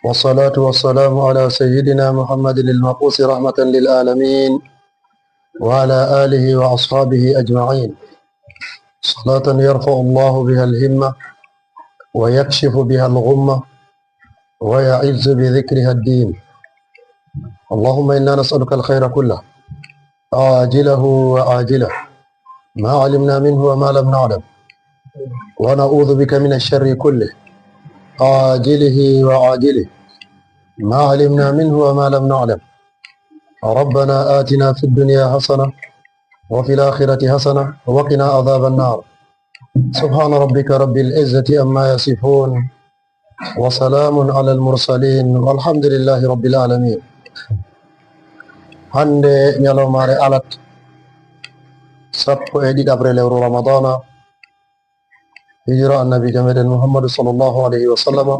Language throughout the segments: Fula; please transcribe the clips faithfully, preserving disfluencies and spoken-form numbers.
والصلاة والسلام على سيدنا محمد المبعوث رحمة للعالمين وعلى آله وأصحابه أجمعين. صلاة يرفع الله بها الهمة ويكشف بها الغمة ويعز بذكرها الدين. اللهم إنا نسألك الخير كله عاجله وآجله ما علمنا منه وما لم نعلم، ونعوذ بك من الشر كله عاجله وآجله ما علمنا منه وما لم نعلم. ربنا آتنا في الدنيا حسنة وفي الآخرة حسنة وقنا عذاب النار. سبحان ربك رب العزة عما يصفون، وسلام على المرسلين، والحمد لله رب العالمين. Hannde ñalawmaare alat, sappo e ɗiɗaɓre lewru Ramadana, hijira Annabiijo meɗen Muhammadu sallallahu alayhi wa sallama,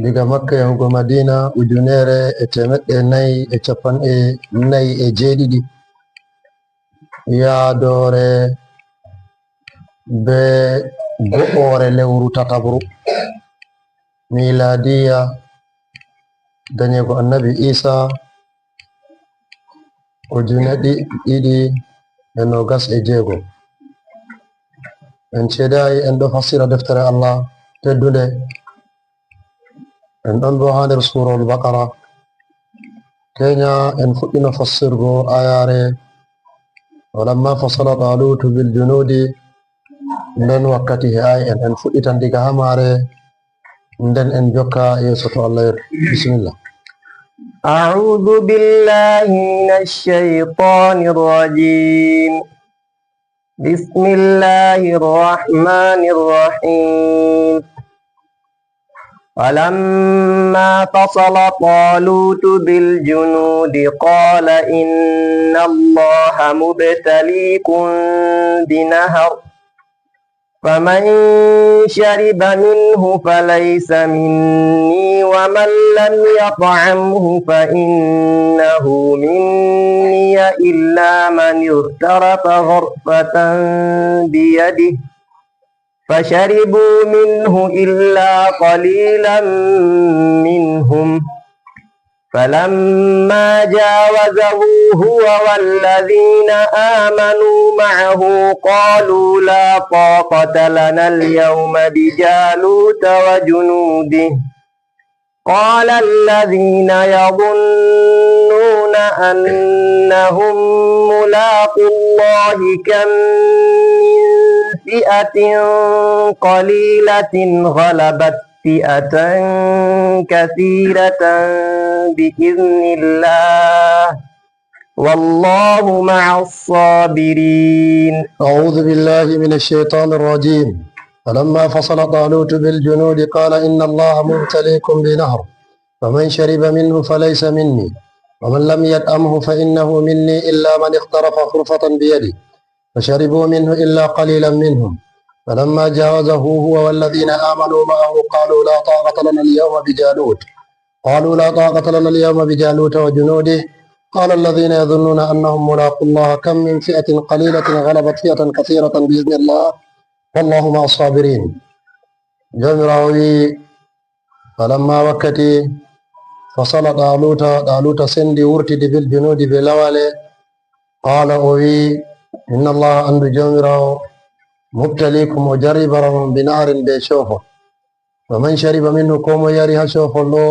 diga Makka yahugo Madina, ujunere e teemeɗɗe nayi e capanɗe nayi e jeeɗiɗi, yaadoore be go'oore lewru tataɓru miilaadiya, danyego Annabi Iisa, ujine ɗi-, ɗiɗi e noogas e jeego. En ceedaayi, en ɗo fassira deftere Allah teddunde. En ɗon bo haa nder Suurawol Baqara. Keenya en fuɗɗino fassirgo aayaare, "Walamma fasala Taaluutu bil junuudi", nden wakkati he'aay en, en fuɗɗitan diga haa maare, nden en jokka yeeso to Allah yeeɗi. Bisimilla. أعوذ بالله من الشيطان الرجيم. بسم الله الرحمن الرحيم. ولما فصل طالوت بالجنود قال إن الله مبتليكم بنهر، فمن شرب منه فليس مني ومن لم يطعمه فإنه مني إلا من اغترف غرفة بيده، فشربوا منه إلا قليلا منهم، فلما جاوزه هو والذين آمنوا معه قالوا لا طاقة لنا اليوم بجالوت وجنوده، قال الذين يظنون أنهم ملاقو الله كم من فئة قليلة غلبت فئة كثيرة بإذن الله، والله مع الصابرين. أعوذ بالله من الشيطان الرجيم. فلما فصل طالوت بالجنود قال إن الله مبتليكم بنهر، فمن شرب منه فليس مني، ومن لم يطعمه فإنه مني إلا من اغترف غرفة بيده، فشربوا منه إلا قليلا منهم، فلما جاوزه هو والذين آمنوا معه قالوا لا طاقة لنا اليوم بجالوت، قالوا لا طاقة لنا اليوم بجالوت وجنوده، قال الذين يظنون أنهم ملاقو الله كم من فئة قليلة غلبت فئة كثيرة بإذن الله، والله مع الصابرين. Jawmiraawo wi'i, Falamma wakkati, fasala Ɗaaluuta, Ɗaaluuta sendi wurtidi bil junuudi be lawale, qaala o wi'i, inna Allaha, anndu Jawmiraawo, mubtaliikum, o jarribaran on bi naharin be coofol. Wa man shariba minhu, koo moy yari haa coofol ɗo,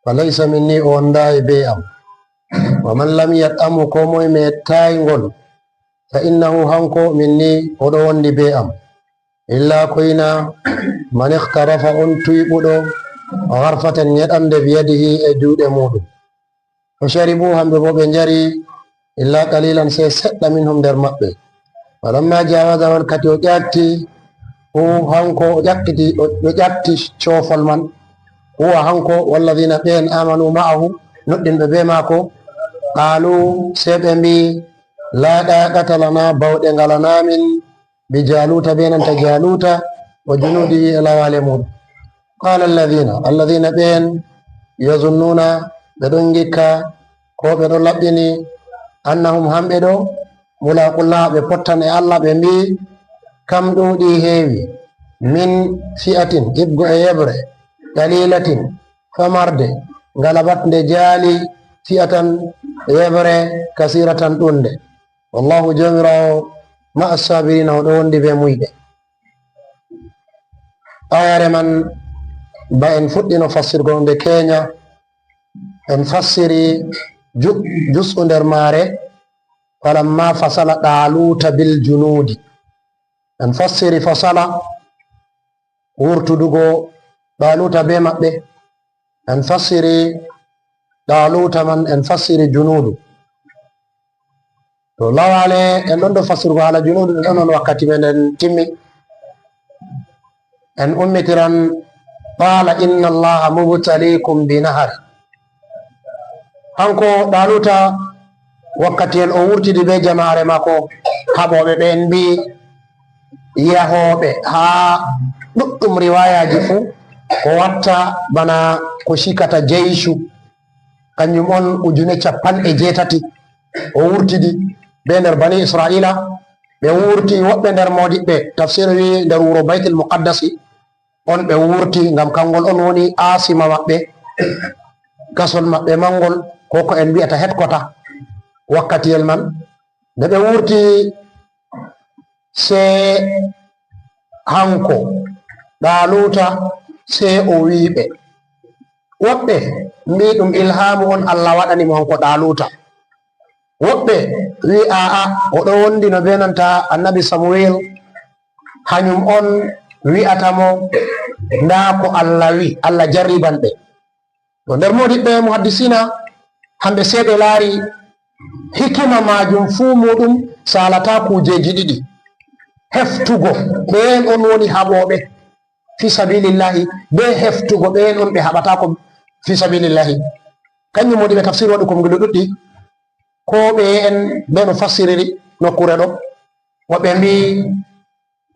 fa laysa minni, o wondaay be am. Wa man lam yat'amhu, koo moy mettaay ngol, fa innahu, hanko, minni, o ɗo wondi be am. Illa koyna, man iqtarafa, on tuyɓuɗo, gharfatan, nyeɗande, biyadihi, e juuɗe muuɗum. Fa sharibu, hamɓe boo ɓe njari, illa qalilan, sey seɗɗa, minhum, nder maɓɓe. Falamma jawaza, wakkati o ƴatti, hu, hanko, o ƴakkiti, o, o ƴatti coofol man, huwa, hanko, walladhina, ɓeen, amanu ma'ahu, nuɗɗinɓe bee maako, qaalu, sey ɓe mbi'i, laa ɗaaqata lana, bawɗe ngalanaa min, bi Jaaluuta, bee nanta Jaaluuta, wa junuudihi, e lawaale muuɗum. Qaala alladhiina, alladhiina ɓeen, yazunnuuna, ɓe ɗon ngikka, koo ɓe ɗon laɓɓini, annahum, hamɓe ɗo, mulaaqullaah, ɓe pottan e Allah, ɓe mbi'i, kam ɗuuɗi heewi, min fi'atin, iɓgo e yeɓre, qalilatin, famarde, galabat nde jaali, fi'atan, yeɓre, kasiratan, ɗunde. Wallahu, Joomiraawo, ma'a sabirina, o ɗo wondi bee muuyɓe. Ayare man, ba en fuɗɗino fassirgol nde keenya, en fassiri ju-, jus'u nder maare, falamma fasala Ɗaaluuta bil junuudi. En fassiri fasala, wurtudugo Ɗaaluuta bee maɓɓe. En fassiri Ɗaaluuta man, en fassiri junuudu. To lawaale, en ɗon ɗo fassirgo haala junuudu, ɗon on wakkati men en timmi. En ummitiran, qaala, "Inna Allaha mubtaliikum bi nahar." Hanko Ɗaaluuta, wakkatiyel o wurtidi bee jamaare maako, haɓooɓe ɓeen mbi'i, yahooɓe haa ɗuɗɗum riwaayaaji fuu, ko watta bana ko cikata jeysu, kanjum on ujune cappanɗe jeetati. O wurtidi bee nder bani Isra'iila, ɓe wurti woɗɓe nder moodiɓɓe tafsir wi'i nder wuro Baytul Muqaddasi on ɓe wurti, ngam kangol on woni aasima maɓɓe, gasol maɓɓe mangol, ko ko en mbi'ata headquarter wakkatiyel man. Nde ɓe wurti, sey hanko Ɗaaluuta, sey o wi'i ɓe, woɗɓe mbi'i ɗum ilhaamu on Allah waɗani mo hanko Ɗaaluuta. Woɗɓe wi'i, aa'a, o ɗo wondino bee nanta Annabi Samuwel, hanyum on wi'ata mo, ndaa ko Allah wi'i, Allah jarriban ɓe. To nder moodiɓɓe muhaddisiina, hamɓe sey ɓe laari hikima maajum fuu muuɗum saalataa kuujeeji ɗiɗi. Heftugo ɓeen on woni haɓooɓe fii sabiilillaahi, bee heftugo ɓeen on ɓe haɓataako fii sabiilillaahi. Kanjum moodiɓɓe tafsir waɗi konnguli ɗuɗɗi, ko ɓe'e en bee no fassiriri nokkuure ɗo. Woɓɓe mbi'i,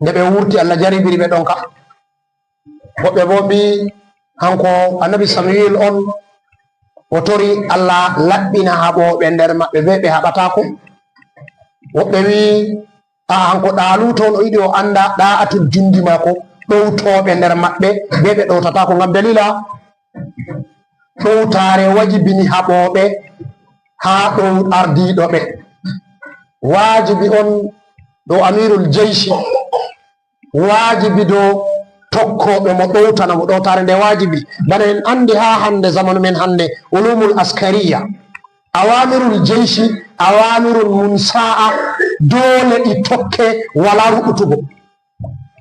nde ɓe wurti, Allah jarribiri ɓe ɗonka. Woɓɓe boo mbi'i, hanko Annabi Samuwel on, o tori Allah laɓɓina haɓooɓe nder maɓɓe bee ɓe haɓataako. Woɓɓe mbi'i, aa, hanko Ɗaaluuta on, o yiɗi o annda ɗaa'atul junndi maako, ɗowtooɓe nder maɓɓe bee ɓe ɗowtataako. Ngam daliila ɗowtaare wajibini haɓooɓe haa ɗow ardiiɗo ɓe. Waajibi on ɗo amirul jeysi, waajibi dow tokkooɓe mo ɗowtana mo. Ɗowtaare nde waajibi. Bana en anndi haa hannde, zamanu men hannde, ulumul askariya, awaamirul jeysi, awaamirul munsa'a, doole ɗi tokke, walaa ruɗɗutugo.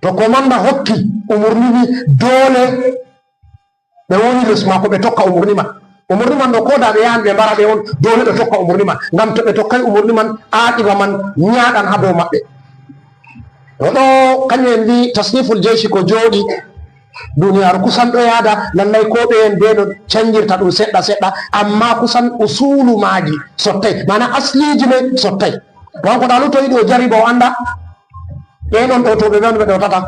To komanda hokki umurni ni, doole ɓe woni les maako, ɓe tokka umurni man. Umurni man ɗo, ko da ɓe yahan ɓe mbara ɓe on, doole ɓe tokka umurni man. Ngam to ɓe tokkay umurni man, aaqiba man nyaaɗan haa dow maɓɓe. O ɗo, kanjum en mbi'i tasniful jeysi ko jooɗi. Duniyaaru kusan ɗo yaada, lallay ko ɓe en bee no canjirta ɗum seɗɗa seɗɗa, ammaa kusan usulu maaji sottay, maana asliiji may sottay. To hanko Ɗaaluuta yiɗi o jarriba o annda, ɓe non ɗowtooɓe ɓe on ɓe ɗowtata.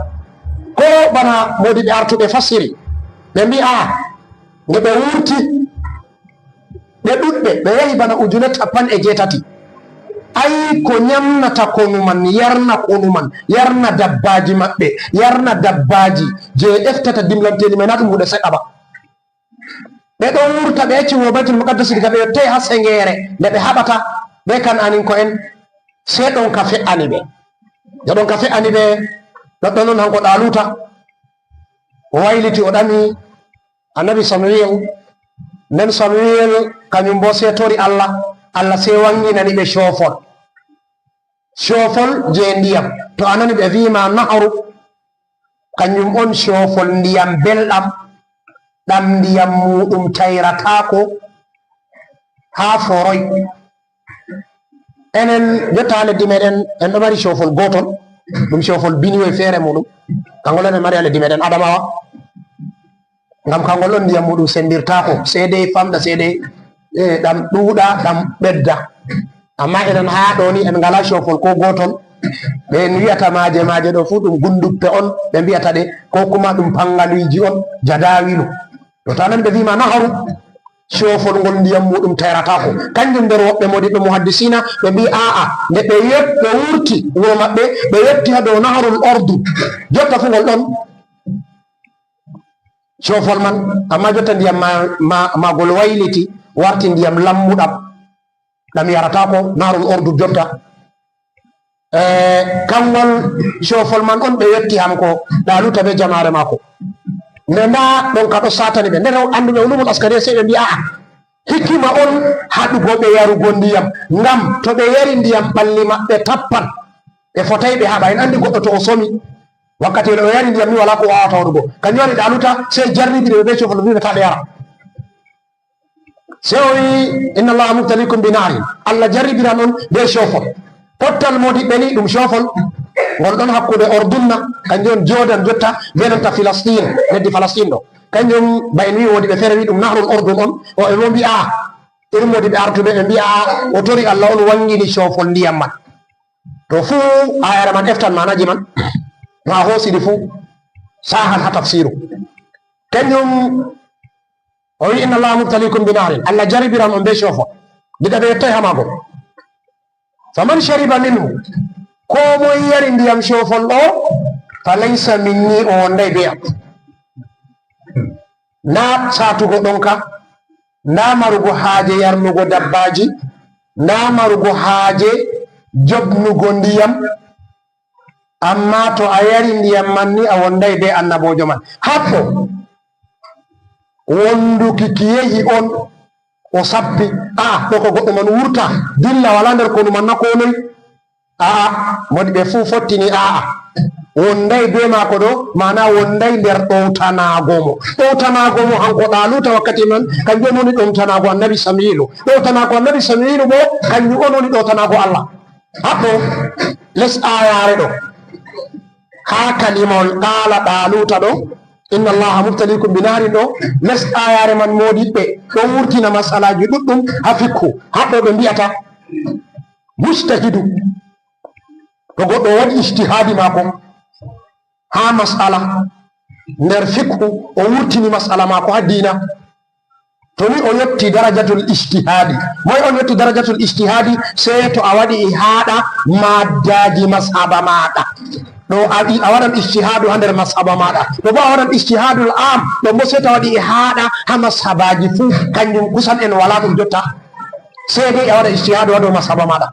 Ko bana moodiɓɓe artuɓe fassiri, ɓe mbi'i, aa, nde ɓe wurti, ɓe ɗuɗɓe, ɓe yahi bana ujune cappanɗe jeetati. Ay, ko nyamnata konu man, yarna konu man, yarna dabbaaji maɓɓe, yarna dabbaaji jey ɗeftata dimlanteeli may, naa ɗum huunde seɗɗa ba. Ɓe ɗon wurta, ɓe acci wuro Baytul Muqaddasi, diga ɓe yottay haa sengeere, nde ɓe haɓata bee Kan'aninko'en, sey ɗonka fe'ani ɓe. Nde ɗonka fe'ani ɓe, ɗoɗɗon non hanko Ɗaaluuta o wayliti, o ɗami Annabi Samuwel. Nden Samuwel kanyum boo sey tori Allah, Allah sey waŋginani ɓe coofol. Coofol jey ndiyam. To a nani ɓe vi'i ma naharu, kanjum on coofol ndiyam belɗam, ɗam ndiyam muuɗum tayrataako haa foroy. Enen jotta haa leddi meɗen, en ɗo mari coofol gootol, ɗum coofol Binuwe feere muuɗum. Kaŋgol en mari haa leddi meɗen Adamawa. Ngam kaŋgol on ndiyam muuɗum senndirtaako, sey dey famɗa, sey dey, eh, ɗam ɗuuɗa, ɗam ɓedda. Ammaa enen haa ɗo ni en ngalaa coofol koo gootol. Ɓe en wi'ata maaje, maaje ɗo fuu ɗum gunduppe on ɓe mbi'ata ɗe, koo kuma ɗum pangaluuji on, jadawilu. To, to a nani ɓe vi'i ma naharu, coofol ngol ndiyam muuɗum tayrataako. Kanjum nder woɓɓe moodiɓɓe muhaddisiina, ɓe mbi'i, aa'a, nde ɓe yot-, ɓe wurti wuro maɓɓe, ɓe yotti haa dow Naharul Ordun. Jotta fuu ngol ɗon. Coofol man, amma jotta ndiyam ma, ma, maagol wayliti, warti ndiyam lammuɗam, ɗam yarataako, naarun ordu jotta. E, kangol coofol man on ɓe yotti hanko Ɗaaluuta be jamaare maako. Nde ndaa ɗon ka ɗo saatani ɓe. Nden annduɓe ulumul askari sey ɓe mbi'a, a'a, hikima on haɗugo ɓe yarugo ndiyam. Ngam to ɓe yari ndiyam, ɓalli maɓɓe tappan. Ɓe fotaay ɓe haɓa. En anndi goɗɗo to o somi, wakkati o yari ndiyam ni, walaa ko o waawata waɗugo. Kanjum waɗi Ɗaaluuta sey jarribiri ɓe be coofol, o wi'i ɓe taa ɓe yara. Sey o wi'i, "Inna Allaha mubtalikum bi nahrin." Allah jarribiran on be coofol. Pottal moodiɓɓe ni ɗum coofol. Ngol ɗon hakkunde Ordunna, kanjum on Jordan jotta, be nanta Filistin, leddi Falastin ɗo. Kanjum ba en wi'i, moodiɓɓe feere wi'i ɗum nahrun Ordun on, woɓɓe bo mbi'a, irin moodiɓɓe artuɓe ɓe mbi'a, o tori Allah on wangini coofol ndiyam man. To fuu ayare man eftan maanaaji man, no a hoosi ɗi fuu, saahan haa tafsiru. Kanjum o wi'i, "Inna Allaha mubtalikum bi nahrin." Allah jarribiran on be coofol. Diga ɓe yottay haa maagol. "Faman shariba minhu," koo moy yari ndiyam coofol ɗo, "fa laysa minni," o wonday be am. Naa saatugo ɗonka, naa marugo haaje yarnugo dabbaaji, naa marugo haaje joɓnugo ndiyam, amma to a yari ndiyam man ni, a wonday be annaboojo man. Haɓɓo wonduki ki yehi on, o sappi, a, ɗo ko goɗɗo man wurta, dilla, walaa nder konu man na ko noy? A'a, moodiɓɓe fuu fottini, a'a. Wonday be maako ɗo, maana wonday nder ɗowtanaago mo. Ɗowtanaago mo hanko Ɗaaluuta wakkati man, kanjum woni ɗowtanaago Annabi Samiilu. Ɗowtanaago Annabi Samiilu bo, kanjum on woni ɗowtanaago Allah. Haɓɓo les aayaare ɗo. Haa kalimawol qaala Ɗaaluuta ɗo, "Inna Allaha mubtalikum bi nahrin" ɗo, les aayaare man moodiɓɓe ɗo wurtina masalaaji ɗuɗɗum haa fikku. Haɗɗo ɓe mbi'ata mujtahidu. To goɗɗo o waɗi ijtihaadi maako haa masala nder fikhu, o wurtini masala maako haa diina, to ni o yotti darajatul ijtihaadi. Moy on yotti darajatul ijtihaadi? Sey to a waɗi ihaaɗa maddaaji mashaba maaɗa. Ɗo a, a waɗan ijtihaadu haa nder mashaba maaɗa. To bo a waɗan ijtihaadul am, ɗo bo sey to a waɗi ihaaɗa haa mashabaaji fuu, kanjum kusan en walaa ɗum jotta. Sey dey a waɗa ijtihaadu haa dow mashaba maaɗa.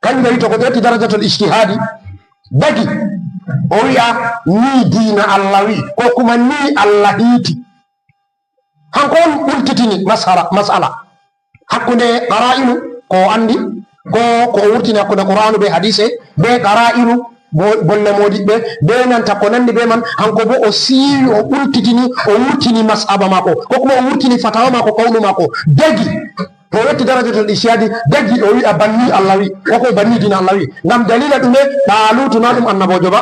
Kanjum ɓe wi'i to goɗɗo yotti darajatul ijtihaadi, dagi, o wi'a, "Nii diina Allah wi'i," ko kuma, "Nii Allah hiiti." Hanko on ɓultitini masala, masala. Hakkunde qara'inu, ko o anndi, ko, ko o wurtini hakkunde Qur'aanu be hadiise, be qara'inu, bo-, bolle moodiɓɓe, be nanta ko nanndi be man, hanko bo o siiwi, o ɓultitini, o wurtini masaba maako, ko kuma o wurtini fatawa maako, kawlu maako, dagi. To o yotti darajatul ijtihaadi, dagi o wi'a banni Allah wi, o ko banni diina Allah wi. Ngam dalila ɗume? Ɗaaluutu na ɗum annaboojo ba.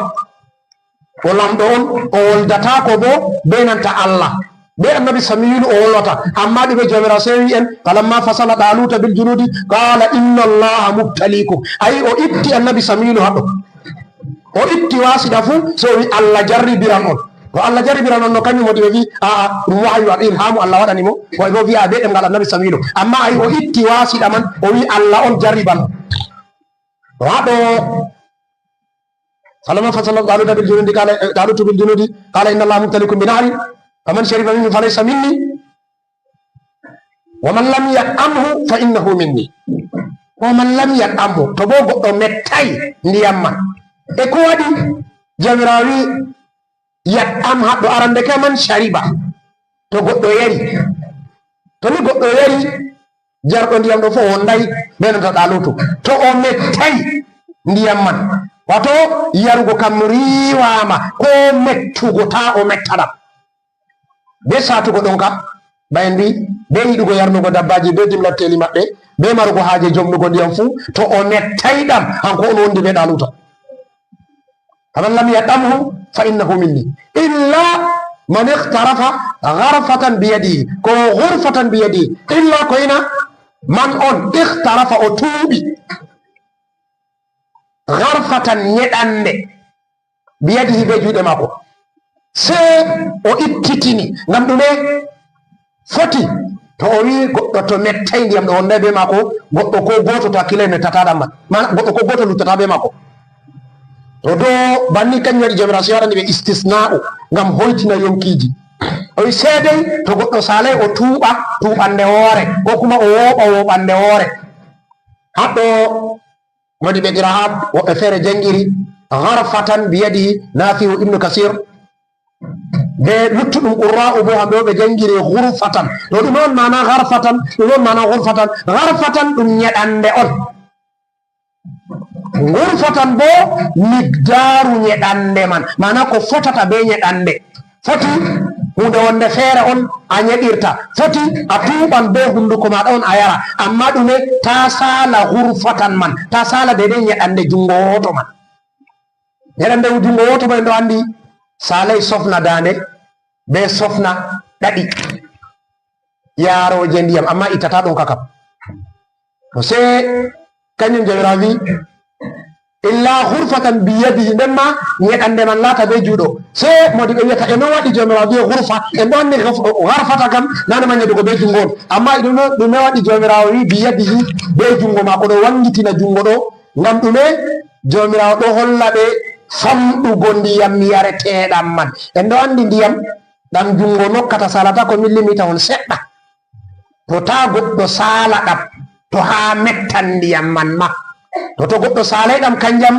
O lamɗo on, o woldataako bo be nanta Allah. Be Annabi Samiilu o wolwata. Amma ɗume Jawmiraawo sey wi'i en, "Falamma fasala Ɗaaluuta bil junuudi, qaala inna Allaha mubtaliikum." Ayi, o itti Annabi Samiilu haɗo. O itti waasiɗa fuu, sey o wi'i, "Allah jarribiran on." To Allah jarribiran on no, kanjum moodiɓɓe wi'i, a'a, ɗum wahayu, ilhaamu Allah waɗani mo. Woɓɓe bo wi'a be ɗemngal Annabi Samiilu. Amma ayi, o itti waasiɗa man, o wi'i, "Allah on jarriban." To haɗo, "Falamma fasala Ɗaaluuta bil junuudi, qaala, Ɗaaluutu bil junuudi, qaala inna Allaha mubtaliikum bi nahrin, faman shariba minhu falaysa minni." "Wa man lam yat'amhu fa innahu minni." "Wa man lam yat'amhu," to bo goɗɗo mettay ndiyam man. E ko waɗi Jawmiraawo wi'i, "Yat'am," haɗɗo arande ka man, "shariba." To goɗɗo yari. To ni goɗɗo yari, jarɗo ndiyam ɗo fof o wonday be nanta Ɗaaluutu. To o mettay ndiyam man, wato yarugo kam riiwaama, ko mettugo taa o metta ɗam. Be saatugo ɗon ka, ba en mbi, be yiɗugo yarnugo dabbaaji, be dimlatteeli maɓɓe, be marugo haaje jomnugo ndiyam fuu, to o mettay ɗam, hanko on wondi be Ɗaaluuta. "Faman lam yat'amhu fa innahu minni. Illa man iqtarafa gharfatan bi yadihi." Ko ghurfatan bi yadihi. Illa ko ina man on iqtarafa, o tuuɓi. Gharfatan, nyeɗannde. Bi yadihi, be juuɗe maako. Sey o ittitini. Ngam ɗume? Foti to o wi'i goɗɗo to mettay ndiyam ɗo wonday be maako, goɗɗo ko gooto to hakkilay mettata ɗam man. Maana goɗɗo ko gooto luttata be maako. To do banni, kanjum waɗi Joomiraawo si waɗani ɓe istisna'u ngam hoytina yonkiiji. O wi seedey to goɗɗo saalay o tuuɓa tuuɓannde woore, ko kuma o wooɓa wooɓannde woore. Haɗɗo modi ɓe qira'at, woɓɓe feere janngiri gharfatan bi yadihi, Nafi'u, Ibnu Kasir, be luttuɗum qurra'u bo, hamɓe wo ɓe janngiri ghurfatan. To ɗum on maana gharfatan, ɗum on maana ghurfatan. Gharfatan ɗum nyeɗannde on. Ghurfatan bo miqdaaru nyeɗannde man, maana ko fotata be nyeɗannde. Foti huunde wonde feere on a nyeɗirta, foti a tuuɓan be hunnduko maaɗa on a yara, amma ɗume? Taa saala ghurfatan man, taa saala deydey nyeɗannde junngo wooto man. Nyeɗannde junngo wooto man en ɗo anndi saalay sofna daande be sofna ɗaɗi yaarooje ndiyam, amma ittata ɗon kakam. To sey kanjum Joomiraawo wi, "Illa ghurfatan bi yadihi," nden ma nyeɗannde man laata be juuɗo. Sey modi ɓe wiyata, "E no waɗi Joomiraawo wi'e ghurfa? En ɗo anndi ghurf-, gharfata kam nane ma nyeɗugo be junngo on. Amma ɗum no, ɗume waɗi Joomiraawo wi bi yadihi be junngo maako ɗo wanngitina junngo ɗo?" Ngam ɗume? Joomiraawo ɗo holla ɓe famɗugo ndiyam yareteeɗam man. En ɗo anndi ndiyam ɗam junngo nokkata saalata ko millimita on seɗɗa. To taa goɗɗo saala ɗam, to haa mettan ndiyam man ma. To, to goɗɗo saalay ɗam kanjam,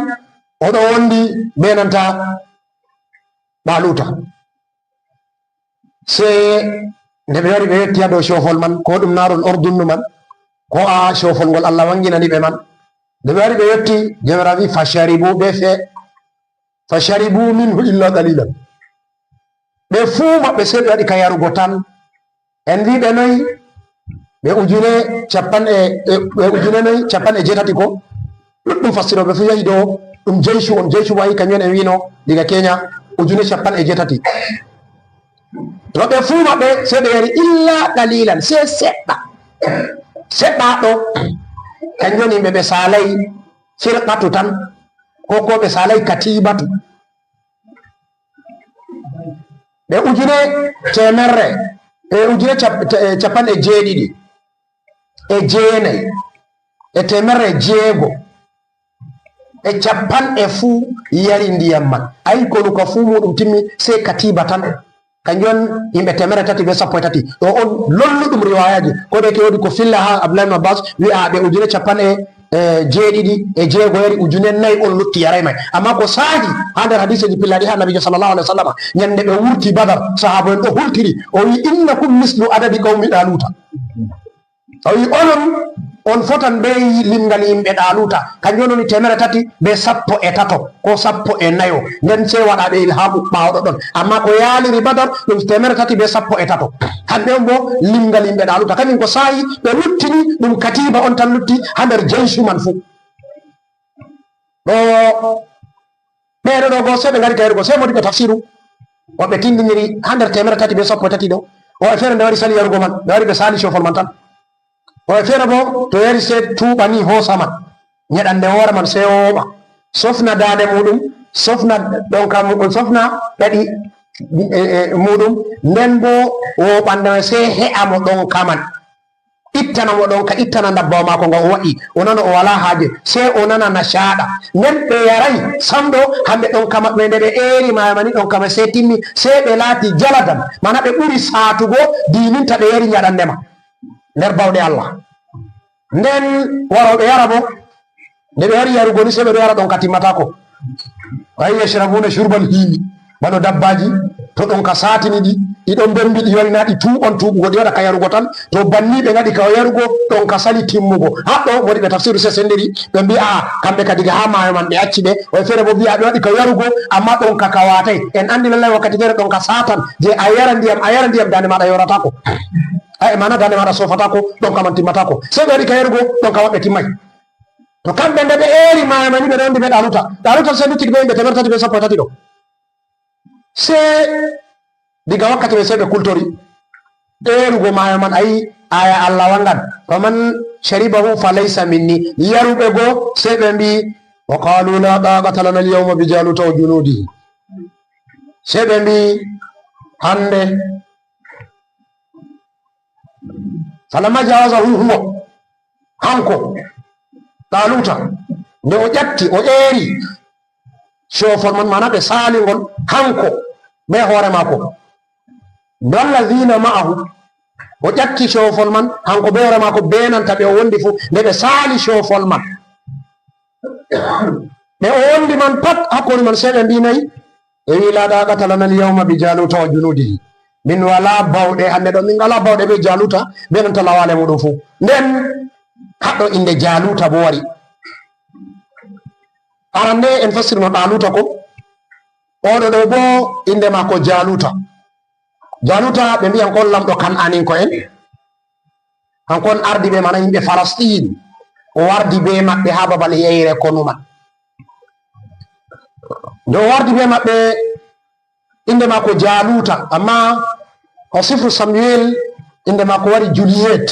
o ɗo wondi be nanta Ɗaaluuta. Sey nde ɓe wari ɓe yotti haa dow coofol man, ko ɗum naarol ordunnu man, ko a coofol ngol Allah wanginani ɓe man. Nde ɓe wari ɓe yotti, Joomiraawo wi, "Fasharibu," ɓe fe, "Fasharibu minhu illa qalilan." Ɓe fuu maɓɓe sey ɓe waɗi ka yarugo tan. En wi ɓe noy? Ɓe ujune cappanɗe, e, ɓe ujune noy? Cappanɗe jeetati ko? Ɗuɗɗum fassirooɓe fuu yahi dow ɗum jeysu on. Jeysu wayi kanjum en wino diga Kenya, ujune cappanɗe jeetati. To ɓe fuu maɓɓe sey ɓe yari illa qalilan, sey seɗɗa. Seɗɗa ɗo, kanjum woni yimɓe ɓe saalay firqatu tan, ko, ko ɓe saalay katibatu. Ɓe ujune teemerre, e ujune cap-, te-, e cappanɗe jeeɗiɗi e jeenay, e teemerre jeego, e cappanɗe fuu yari ndiyam man. Ayi, konu ka fuu muuɗum timmi, sey katiba tan. Kanjum on yimɓe teemerre tati be sappo e tati. Ɗo on lolluɗum riwaayaaji. Ko de ke woodi ko filla haa Abdullahi ibn Abbas, wi'a ɓe ujune cappanɗe, e, jeeɗiɗi e jeego yari, ujune nayi on lutti yaray may. Amma ko saahi haa nder hadiiseeji pillaaɗi haa Nabiijo sallallahu alaihi wasallam, nyande ɓe wurti Badar, sahaaba en ɗo hultiri, o wi, "Innakum mislu adadi qawmi Ɗaaluuta." O wi, "Onon, on fotan be limngal yimɓe Ɗaaluuta." Kanjum on woni teemerre tati be sappo e tato, ko sappo e nayo. Nden sey waɗa ɓe ilhaamu ɓaawoɗo ɗon. Amma ko yaaliri Badar, ɗum teemerre tati be sappo e tato. Kamɓe on bo limngal yimɓe Ɗaaluuta. Kanjum ko saa'i ɓe luttini ɗum katiba on tan lutti haa nder jeysu man fuu. Ɗo ɓeeɗo ɗo go, sey ɓe ngari ka yarugo, sey modiɓɓe tafsiru, woɓɓe tindiniri haa nder teemerre tati be sappo e tati ɗo. Woɓɓe feere nde wari sali yarugo man, ɓe wari ɓe saali coofol man tan. Woɓɓe feere bo, to yari sey tuuɓa ni hoosa man, nyeɗande hoore man sey wooɓa. Sofna daande muuɗum, sofna ɗonka muuɗum, sofna ɗaɗi, e, e, muuɗum, nden bo wooɓande man sey he'a mo ɗonka man. Ittana mo ɗonka, ittana ndabbawa maako nga o wa'i, o nana o walaa haaje, sey o nana nashaɗa. Nden ɓe yaray samɗo, hamɓe ɗonka maɓɓe nde ɓe eeri maayo man ni ɗonka man sey timmi, sey ɓe laati jaladan, mana ɓe ɓuri saatugo diininta ɓe yari nyaɗande ma nder bawɗe Allah. Nden warooɓe yara bo, nde ɓe wari yarugo ni, sey ɓe ɗo yara ɗonka timmataako. Wa yashrabuna shurbal himi, bano dabbaaji, to ɗonka saatini ɗi, ɗi ɗon mbembi, ɗi wari na ɗi tuuɓan tuuɓugo, ɗi waɗa ka yarugo tan. To banni ɓe ngaɗi ka yarugo, ɗonka sali timmugo. Haɗɗo modiɓɓe tafsiru sey sendiri, ɓe mbi'a kamɓe ka diga haa maayo man ɓe acci ɓe. Woɓɓe feere bo mbi'a ɓe waɗi ka yarugo, amma ɗonka ka waatay. En anndi lallay wakkati feere ɗonka saatan, je a yara ndiyam, a yara ndiyam, daande maaɗa yorataako. Ay, mana daande maaɗa soofataako, ɗonka man timmataako. Sey ɓe waɗi ka yarugo, ɗonka maɓɓe timmay. To kamɓe nde ɓe eeri maayo man ni, ɓe ɗon ndi ɓe Ɗaaluuta. Ɗaaluuta sey lutti be yimɓe teemerre tati be sappo e tati ɗo. Sey diga wakkati man sey ɓe kultori. Eerugo maayo man, ayi, aaya Allah wangan, "Faman sharibahu falaysa minni." Yaruɓe go sey ɓe mbi, "Wa qalu la taqata lana al-yawma bi Jaluta wa junudihi." Sey ɓe mbi, "Hande Falamma jawazahu huwa, hanko Ɗaaluuta, nde o ƴatti, o eeri, coofol man, maana ɓe saali ngol hanko be hoore maako. Wallazina ma'ahu, o ƴakki coofol man, hanko be hoore maako, be nanta ɓe o wondi fu, nde ɓe saali coofol man. Ɓe o wondi man pat, hakkunde man, sey ɓe mbi nayi, ɓe wi, "La daqata lana al-yawma bi Jaluta wa junudihi." Min wala bawɗe hande ɗo, min ngala bawɗe be Jaluta, be nanta lawale muɗum fu. Nden haɗɗo inde Jaluta bo wari. Arande en fassirno Ɗaluta ko, oɗo ɗo bo inde maako Jaluta. Jaluta, ɓe mbiyan ko on lamɗo Kan'aninko'en. Hanko on ardi ɓe, mana yimɓe Falastin. O wardi be maɓɓe ha babal yeyre konu man. Nde o wardi be maɓɓe, inde maako Jaluta, amma o sifru Samuel, inde maako wari Juliet.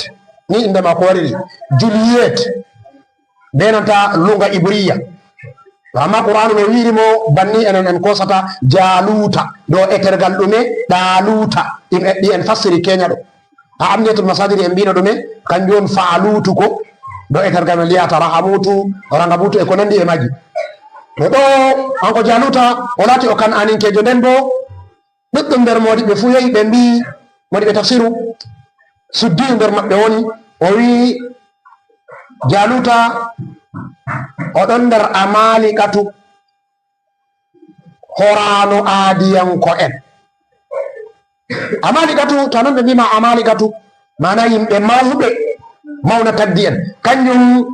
Ni inde maako wariri. Juliet. Be nanta lunga Ibriya. To amma Qur'aanu no wiiri mo banni, enen en kosata Jaluta. Ɗo etergal ɗume? Ɗaluta. Ɗi en fassiri Kenya ɗo. Ha Amniyatul Masadiri en mbino ɗume? Kanjum on Faalutu ko. Ɗo etergal men liyata Rahamutu, Rangabutu e ko nandi e maji. To ɗo hanko Jaluta o laati o Kan'aninkejo, nden bo ɗuɗɗum nder moodiɓɓe fu yehi ɓe mbi, moodiɓɓe tafsiru Suddiyu nder maɓɓe woni, o wi Jaluta o ɗon nder Amalikatu, horaano aadiyanko'en. Amalikatu, to non ɓe mbima Amalikatu, maana yimɓe mawɓe, mawna tagdi en. Kanjum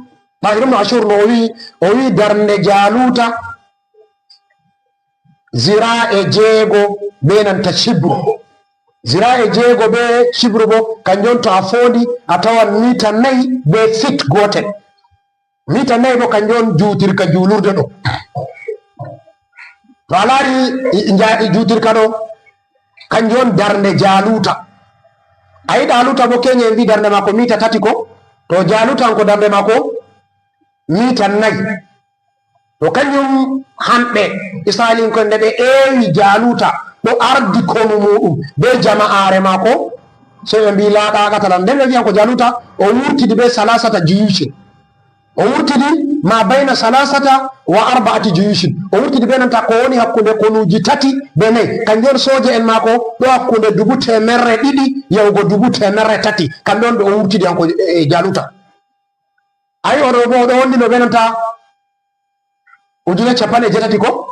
Tahir ibn Ashur no o wi, o wi darnde Jaluta zira'e jeego be nanta cibru. Zira'e jeego be cibru bo, kanjum on to a foondi, a tawan mita nayi be fit gootel. Mita nayi bo, kanjum on juutirka juulurde ɗo. To a laari i-, i-, nja-, i-, juutirka ɗo, kanjum on darnde Jaluta. A yi Ɗaluta bo, Kenya en mbi darnde maako mita tati ko, to Jaluta on ko darnde maako mita nayi. To kanjum hamɓe Isra'ilinko'en nde ɓe eewi Jaluta ɗo ardi konu muɗum be jama'aare maako, sey ɓe mbi, "La daqata lana." Nden ɓe mbiyan ko Jaluta o wurtidi be salasata juyushin. O wurtidi ma bayna salasata wa arba'ati juyushin. O wurtidi be nanta ko woni hakkunde konuuji tati be nayi. Kanjum on sooje en maako ɗo hakkunde dubu teemerre ɗiɗi yahugo dubu teemerre tati. Kamɓe on ɓe o wurtidi hanko, e, Jaluta. Ayi, oɗo bo, oɗo wondi no be nanta ujune capanɗe jeetati ko.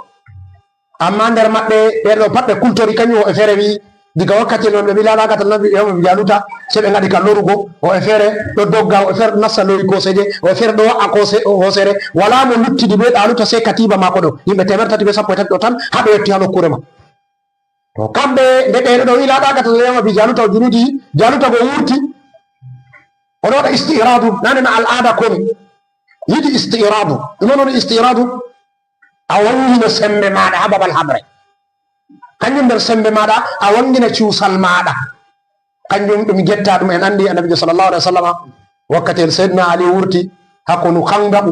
Amma nder maɓɓe, ɓe ɗo pat ɓe kultori, kanjum o e feere wi, diga wakkati non ɓe wi, "La daqata lana al-yawma bi Jaluta," sey ɓe ngaɗi ka lorugo, o e feere ɗo dogga, o e feere ɗo nasta lowi koseje, o e feere ɗo wa'a kose-, hosere, wala mo luttidi be Ɗaluta sey katiba maako ɗo, yimɓe teemerre tati be sappo e tati ɗo tan, haa ɓe yotti haa nokkuure ma. To kamɓe, nde ɓe ɗo wi, "La daqata lana al-yawma bi Jaluta wa junudihi," Jaluta go wurti, o ɗo waɗa isti'radu, nane na al'ada konu. Yiɗi isti'radu. Ɗum on woni isti'radu? A wangina sembe maaɗa ha babal haɓre. Kanjum nder sembe maaɗa, a wangina cuusal maaɗa. Kanjum ɗum jetta ɗum en andi Annabijo sallallahu alaihi wasallama, wakkati el Sayyidina Ali wurti ha konu Khandaku,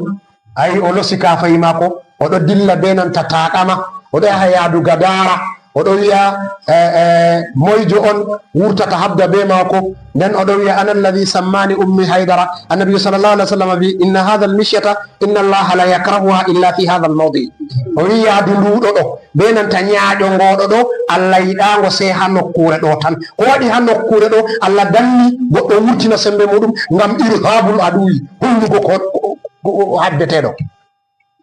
ayi o losi kaafahi maako, o ɗo dilla be nanta taakama, o ɗo yaha yaadu Gadara, o ɗo wi'a, eh, eh, moyjo on wurtata habda be maako? Nden o ɗo wi'a, "Ana alladhi sammani ummi Haydara." Annabijo sallallahu alaihi wasallam wi, "Inna hadha al-mishyata, inna Allaha la yakrahuha illa fi hadha al-mawdi." O wi, "Yaadu nduɗo ɗo, be nanta nyaaƴo ngoɗo ɗo, Allah yiɗango sey ha nokkure ɗo tan." Ko waɗi ha nokkure ɗo? Allah danni goɗɗo wurtina sembe muɗum ngam irhabul aduwi, hulnugo ko, ko, ko, ko habbeteɗo.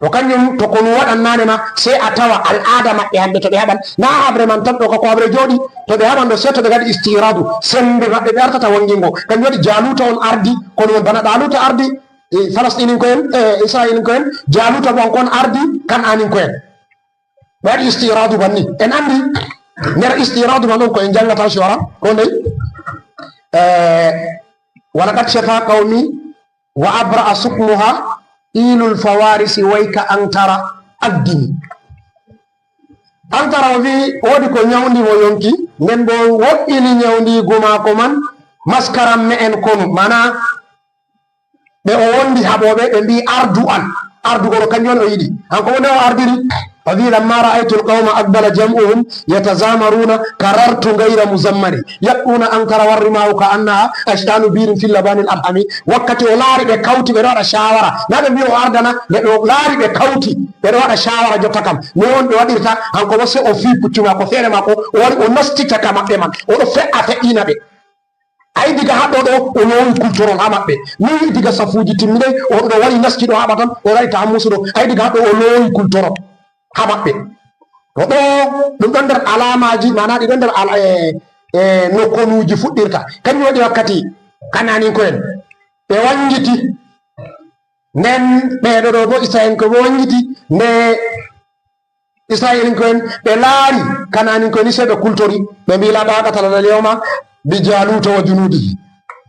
To kanjum, to konu waɗan nane ma, sey a tawa al'ada maɓɓe hande to ɓe haɓan. Na haɓre man tan ɗo ka ko haɓre jooɗi, to ɓe haɓan ɗo sey to ɓe ngaɗi isti'radu, sembe maɓɓe ɓe artata wangingo. Kanjum waɗi Jaluta on ardi, konu man bana Ɗaluta ardi, e, Falasɗininko'en, e, Isra'ilinko'en, Jaluta bo hanko on ardi Kan'aninko'en. Ɓe waɗi isti'radu banni. En andi nder isti'radu man on ko en jangata shu'ara, ko ndey? E, "Wa laqad shafa qawmi wa abra'a sukmuha ilul fawarisi wayka antara addini." Antara o wi woodi ko nyawndi mo yonki, nden bo woɗɗini nyawndiigu maako man maskaram me'en konu. Mana ɓe o wondi haɓooɓe, ɓe mbi, "Ardu an." Ardu kono kanjum on o yiɗi. Hanko bo nde o ardiri, O wi, "لما رأيت القوم أقبل جمعهم يتزامرون كررت غير مزمر يبكون أنكر والرماء كأنها أشجان بير في لبان الأرحم." Wakkati o laari ɓe kawti, ɓe ɗo waɗa shawara. Na ɓe mbi o ardana, ɓe ɗo laari ɓe kawti, ɓe ɗo waɗa shawara jotta kam. No on ɓe waɗirta, hanko bo se o fi puccu maako, feere maako, o wari o nasti caka maɓɓe man. O ɗo fe'a fe'ina ɓe. Ay diga haɗɗo ɗo, o lowi kultorol ha maɓɓe. Ni diga safuuji timmiday, o ɗo wari nasti ɗo haɓa tan, o waɗi tahammusu ɗo. Ay diga haɗɗo, o lowi kultorol ha maɓɓe. To ɗo, ɗum ɗon nder alamaaji, maana ɗi ɗon nder al-, e, e, no konuuji fuɗɗirta. Kanjum waɗi wakkati Kananinko'en ɓe wangiti, nden ɓe ɗo ɗo bo Isra'ilanko'en bo wangiti, nde Isra'ilanko'en ɓe laari Kananinko'en ni, sey ɓe kultori, ɓe mbi, "لا طاقة لنا اليوم بجالوت وجنوده."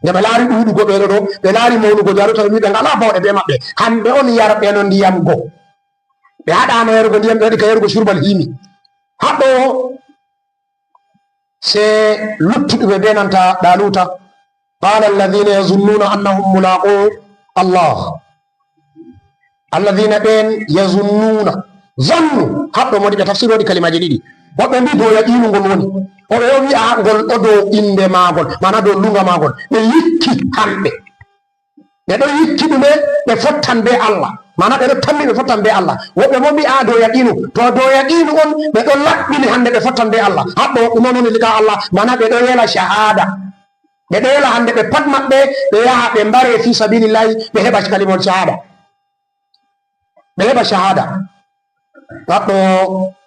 Nde ɓe laari ɗuuɗugo ɓe ɗo ɗo, ɓe laari mawnugo Jaaluuta, ɓe mbi, "Ɓe ngalaa bawɗe be maɓɓe. Hamɓe on yarɓe no ndiyam go." Ɓe haɗaano yarugo ndiyam, ɓe waɗi ka yarugo curbal himi. Haɗɗo se luttuɓe be nanta Ɗaaluuta. قال الذين يظنون أنهم ملاقو الله. الذين ɓen يظنون. Zannu, haɗɗo modi ɓe tafsir waɗi kalimaji ɗiɗi. Woɓɓe mbi dow yaqiinu ngol woni. O ɓe o wi'a ngol ɗo dow innde maagol, maana dow lunga maagol. Ɓe yikki hamɓe. Ɓe ɗo yikki ɗume? Ɓe fottan be Allah. Maana ɓe ɗo tammi ɓe fottan be Allah. Woɓɓe bo mbi'a dow yaqiinu. To dow yaqiinu on, ɓe ɗo laɓɓini hande ɓe fottan be Allah. Haɗɗo ɗum on woni liqa Allah. Maana ɓe ɗo yela shahada. Ɓe ɗo yela hande ɓe pat maɓɓe, ɓe yaha ɓe mbare fi sabilillahi, ɓe heɓa kalimol shahada. Ɓe heɓa shahada. Haɗɗo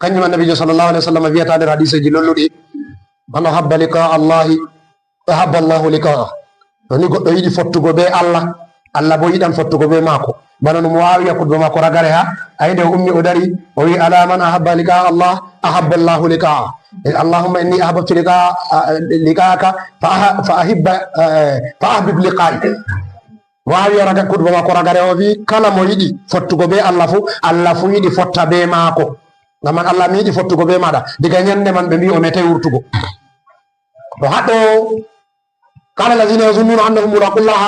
kanjum Annabiijo sallallahu alaihi wasallam wi'ata nder hadiseeji lolluɗi, "من أحب لقاء الله أحب الله لقاءه." To ni goɗɗo yiɗi fottugo be Allah, Allah bo yiɗan fottugo be maako. Bana no Muawiya kutba maako ragare ha, ay nde o ummi o dari, o wi, "ألا من أحب لقاء الله أحب الله لقاءه. اللهم إني أحببت لقاء، لقاءك فأح-، فأحب، فأحبب لقائي." Muawiya raga kutba maako ragare o wi, "Kala mo yiɗi fottugo be Allah fu, Allah fu yiɗi fotta be maako." Ngam man Allah mi yiɗi fottugo be maɗa. Diga nyande man ɓe mbi o metay wurtugo. To haɗɗo, "قال الذين يظنون أنهم ملاقو الله."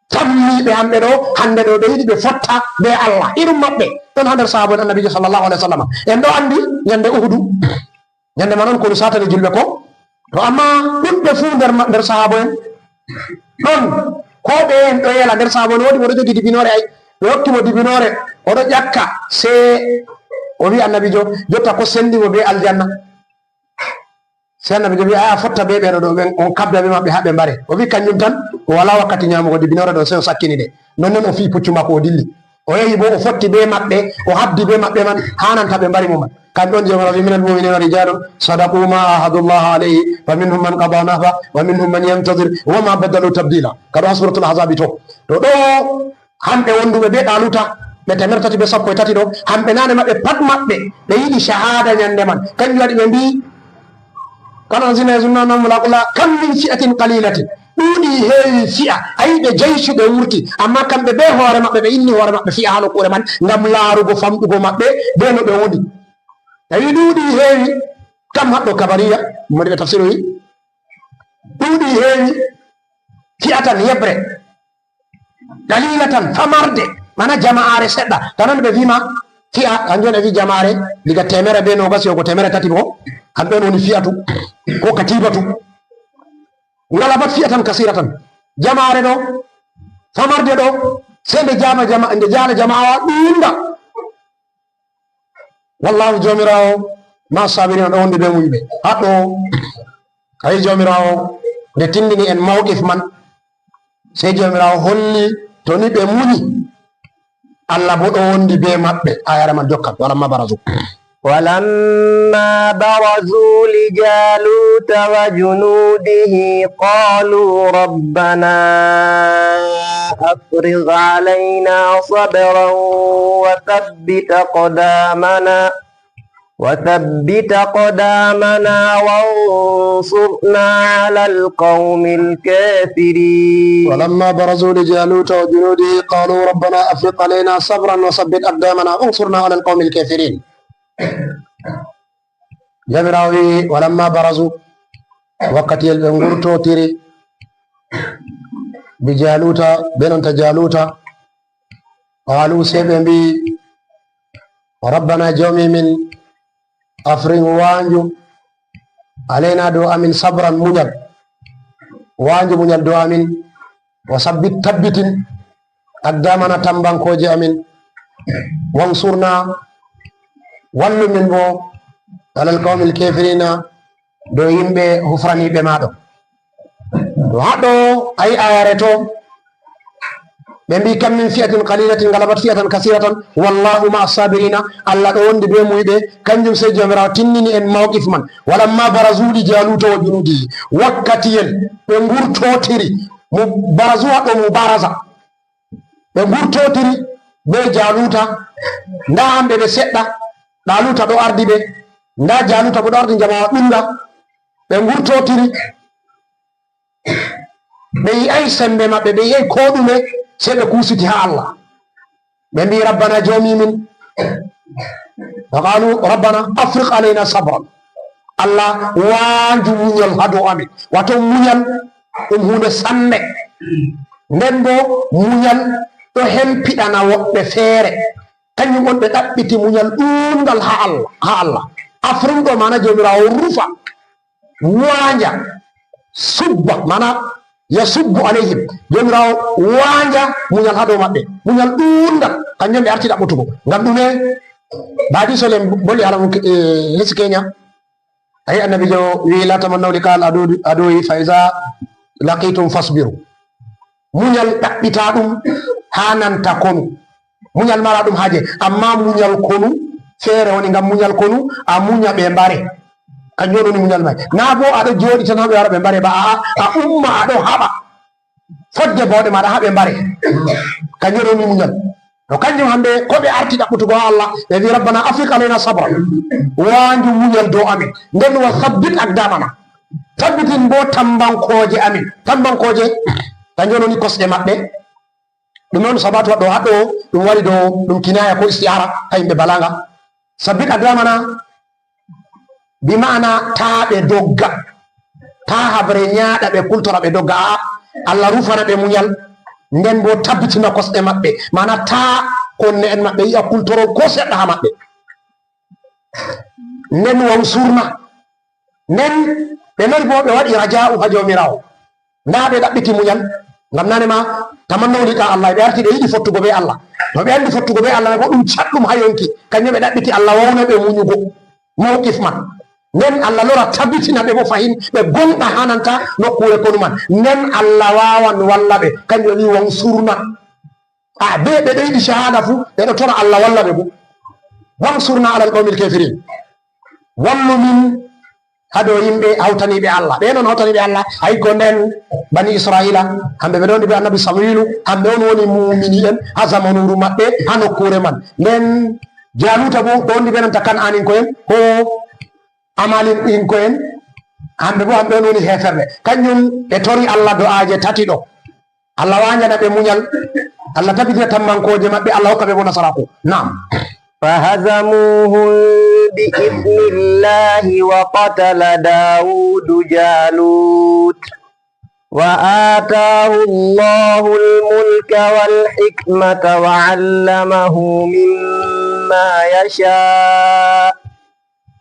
Tammiiɓe hamɓe ɗo, hande ɗo ɓe yiɗi ɓe fotta be Allah. Irum maɓɓe ɗon ha nder sahaaba en Annabiijo sallallahu alaihi wasallam. En ɗo andi nyande Uhudu. Nyande man on konu satani julɓe ko. To amma ɗuɗɓe fu nder ma-, nder sahaaba en ɗon, ko ɓe en ɗo yela nder sahaaba en, woodi mo ɗo jogi dibinoore ay. Ɓe hokki mo dibinoore, o ɗo ƴakka, se o wi Annabiijo, jotta ko sendi mo be aljanna? Se Annabiijo wi, "Aya, fotta be ɓe ɗo, ɗo ɓen, on kabda be maɓɓe ha ɓe mbare." O wi kanjum tan, o wala wakkati nyamugo dibinoore ɗo, se o sakkini ɗe. Non non o fi puccu maako o dilli. O yahi bo o fotti be maɓɓe, o habdi be maɓɓe man, hananta ɓe mbari mo man. Kamɓe on Jawmiraawo wi, "من المؤمنين رجال صدقوا ما عاهدوا الله عليه فمنهم من قضى نحبه ومنهم من ينتظر وما بدلوا تبديلا." Ka ɗo ha Suratul Ahzabi to. To ɗo hamɓe wonduɓe be Ɗaaluuta, ɓe temerre tati be sappo e tati ɗo, hamɓe nane maɓɓe pat maɓɓe, ɓe yiɗi shahada nyande man. Kanjum waɗi ɓe mbi, "قال الذين يظنون أنهم ملاقو الله كم من فئة قليلة." Ɗuuɗi heewi fi'a, a yi ɓe jaysu ɓe wurti, amma kamɓe be hoore maɓɓe ɓe inni hoore maɓɓe fi'a ha nokkuure man ngam laarugo famɗugo maɓɓe be no ɓe woni. Tawi ɗuuɗi heewi kam haɗɗo kabariya, mo ɓe tafsir wi, ɗuuɗi heewi fi'a tan yeɓre. Qalilatan, famarde, mana jama'aare seɗɗa. Tanan ɓe vima fi'a, kanjum on ɓe vi jama'aare, diga teemere be noogas yahugo teemere tati bo, kamɓe on woni fi'atu, ko katibatu. Ngalabat fi'atan kasiratan. Jama'aare ɗo, famarde ɗo, sey nde jama, jama, nde jaala jama'awa ɗuuɗnga. Wallahu, Jawmiraawo, ma'a saabiriina, ɗo wondi be munyɓe. Haɗɗo, ayi, Jawmiraawo nde tindini en mawqif man, sey Jawmiraawo holli to ni ɓe munyi, Allah bo ɗo wondi be maɓɓe. Ayare man jokkan, "ولما برزوا." ولما برزوا لجالوت وجنوده قالوا ربنا أفرغ علينا صبرا وثبت أقدامنا، وثبت أقدامنا وانصرنا على القوم الكافرين. ولما برزوا لجالوت وجنوده قالوا ربنا أفرغ علينا صبرا وثبت أقدامنا وانصرنا على القوم الكافرين. Jawmiraawo wi'i, "Walamma barazu," wakkatiyel ɓe ngurtotiri bi Jaaluuta, be nanta Jaaluuta, qaalu, sey ɓe mbi'i, Rabbana, joomi min, afrig, waanju, alayna, dow amin, sabran, muñal. Waanju muñal dow amin. Wa sabbit, tabbitin, aqdamana, tambankooje amin. Wansurna, wallu min bo, alal qawmil kafirina, dow yimɓe hufraniiɓe ma ɗo. To haɗo ayi ayare to, ɓe mbi, kam min fi'atin qalilatin galabat fi'atan kasiratan, wallahu ma'a sabirina. Allah ɗo wondi be muyɓe, kanjum sey Joomiraawo tinnini en mawqif man. Walamma barazu li Jaluta wa junudihi, wakkatiyel ɓe ngurtotiri, mu-, barazu haɗo mubaraza, ɓe ngurtotiri be Jaluta, nda hamɓe ɓe seɗɗa, Ɗaluta ɗo ardi ɓe, nda Jaluta bo ɗo ardi jama'awa ɗuuɗnga, ɓe ngurtotiri, ɓe yi'ay sembe maɓɓe, ɓe yi'ay ko ɗume, sey ɓe kusiti ha Allah. Ɓe mbi, Rabbana, joomi min, wa qalu, Rabbana, afriq alayna sabran. Allah, waanju muñal ha dow amin. Wato muñal ɗum huunde sanne. Nden bo muñal ɗo hempiɗana woɓɓe feere. Kanjum on ɓe ɗaɓɓiti muñal ɗuuɗngal ha Allah, ha Allah. Afrin ɗo maana Joomiraawo rufa, waanja, subba, maana yasubbu alayhim. Joomiraawo waanja muñal ha dow maɓɓe. Muñal ɗuuɗngal, kanjum ɓe arti ɗaɓɓutugo. Ngam ɗume? Baadi Solen boli hala mum, eh, hesi Kenya. Ayi, Annabiijo wi'i, "La tamannaw liqa al adu-, aduwi fa iza laqitum fasbiru." Muñal ɗaɓɓita ɗum ha nanta konu. Muñal mara ɗum haaje, amma muñal konu feere woni. Ngam muñal konu, a muña ɓe mbare. Kanjum woni muñal may. Na bo a ɗo jooɗi tan ha ɓe wara ɓe mbare ba, a'a, a umma a ɗo haɓa. Fodde bawɗe maɗa ha ɓe mbare. Kanjum woni muñal. To kanjum hande ko ɓe arti ɗaɓɓutugo ha Allah, ɓe wi, "Rabbana afriq alayna sabra." Waanju muñal dow amin. Nden wa sabbit aqdamana. Tabbitin bo tambankooje amin. Tambankooje, kanjum woni kosɗe maɓɓe. Ɗum noon sabatu waɗɗo haɗɗo, ɗum wari dow, ɗum kinaya ko isti'ara ha yimɓe balaga. Sabbit aqdamana, bi ma'ana taa ɓe dogga, taa habre ñaaɗa ɓe, kultora ɓe dogga. A'a, Allah rufana ɓe muñal, nden bo tabbitina kosɗe maɓɓe, maana taa konne'en maɓɓe yi'a kultorol ko seɗɗa ha maɓɓe. Nden wansurna, nden ɓe lori bo ɓe waɗi raja'u ha Jawmiraawo. Ndaa ɓe ɗaɓɓiti muñal, ngam nane ma tamannaw liqa Allah, ɓe arti ɓe yiɗi fottugo be Allah. No ɓe andi fottugo be Allah mai ko ɗum caɗɗum ha yonki, kanjum ɓe ɗaɓɓiti Allah wawna ɓe muñugo mawqif man. Nden Allah lora tabbitina ɓe bo fahin ɓe gonɗa ha nanta nokkuure konu man. Nden Allah wawan walla ɓe, kanjum o wi wansurna. A be ɓe ɗo yiɗi shahada fu, ɓe ɗo tora Allah walla ɓe bo. Wansurna alal qawmil kafirin. Wallu min ha dow yimɓe hawtaniiɓe Allah. Ɓe non hawtaniiɓe Allah, hay ko nden Bani Isra'ila, hamɓe ɓe ɗon be Annabi Samuilu, hamɓe on woni muumini en ha zamanuuru maɓɓe, ha nokkuure man. Nden Jaluta bo, ɗon be nanta Kan'aninko'en, ko Amalinko'en, hamɓe bo, hamɓe on woni heeferɓe. Kanjum ɓe tori Allah do'aaje tati ɗo. Allah waanjana ɓe muñal, Allah tabbitina tammankooje maɓɓe, Allah hokka ɓe bo nasaraaku. Naam. فهزموهم بإذن الله وقتل داود جالوت وآتاه الله الملك والحكمة وعلمه مما يشاء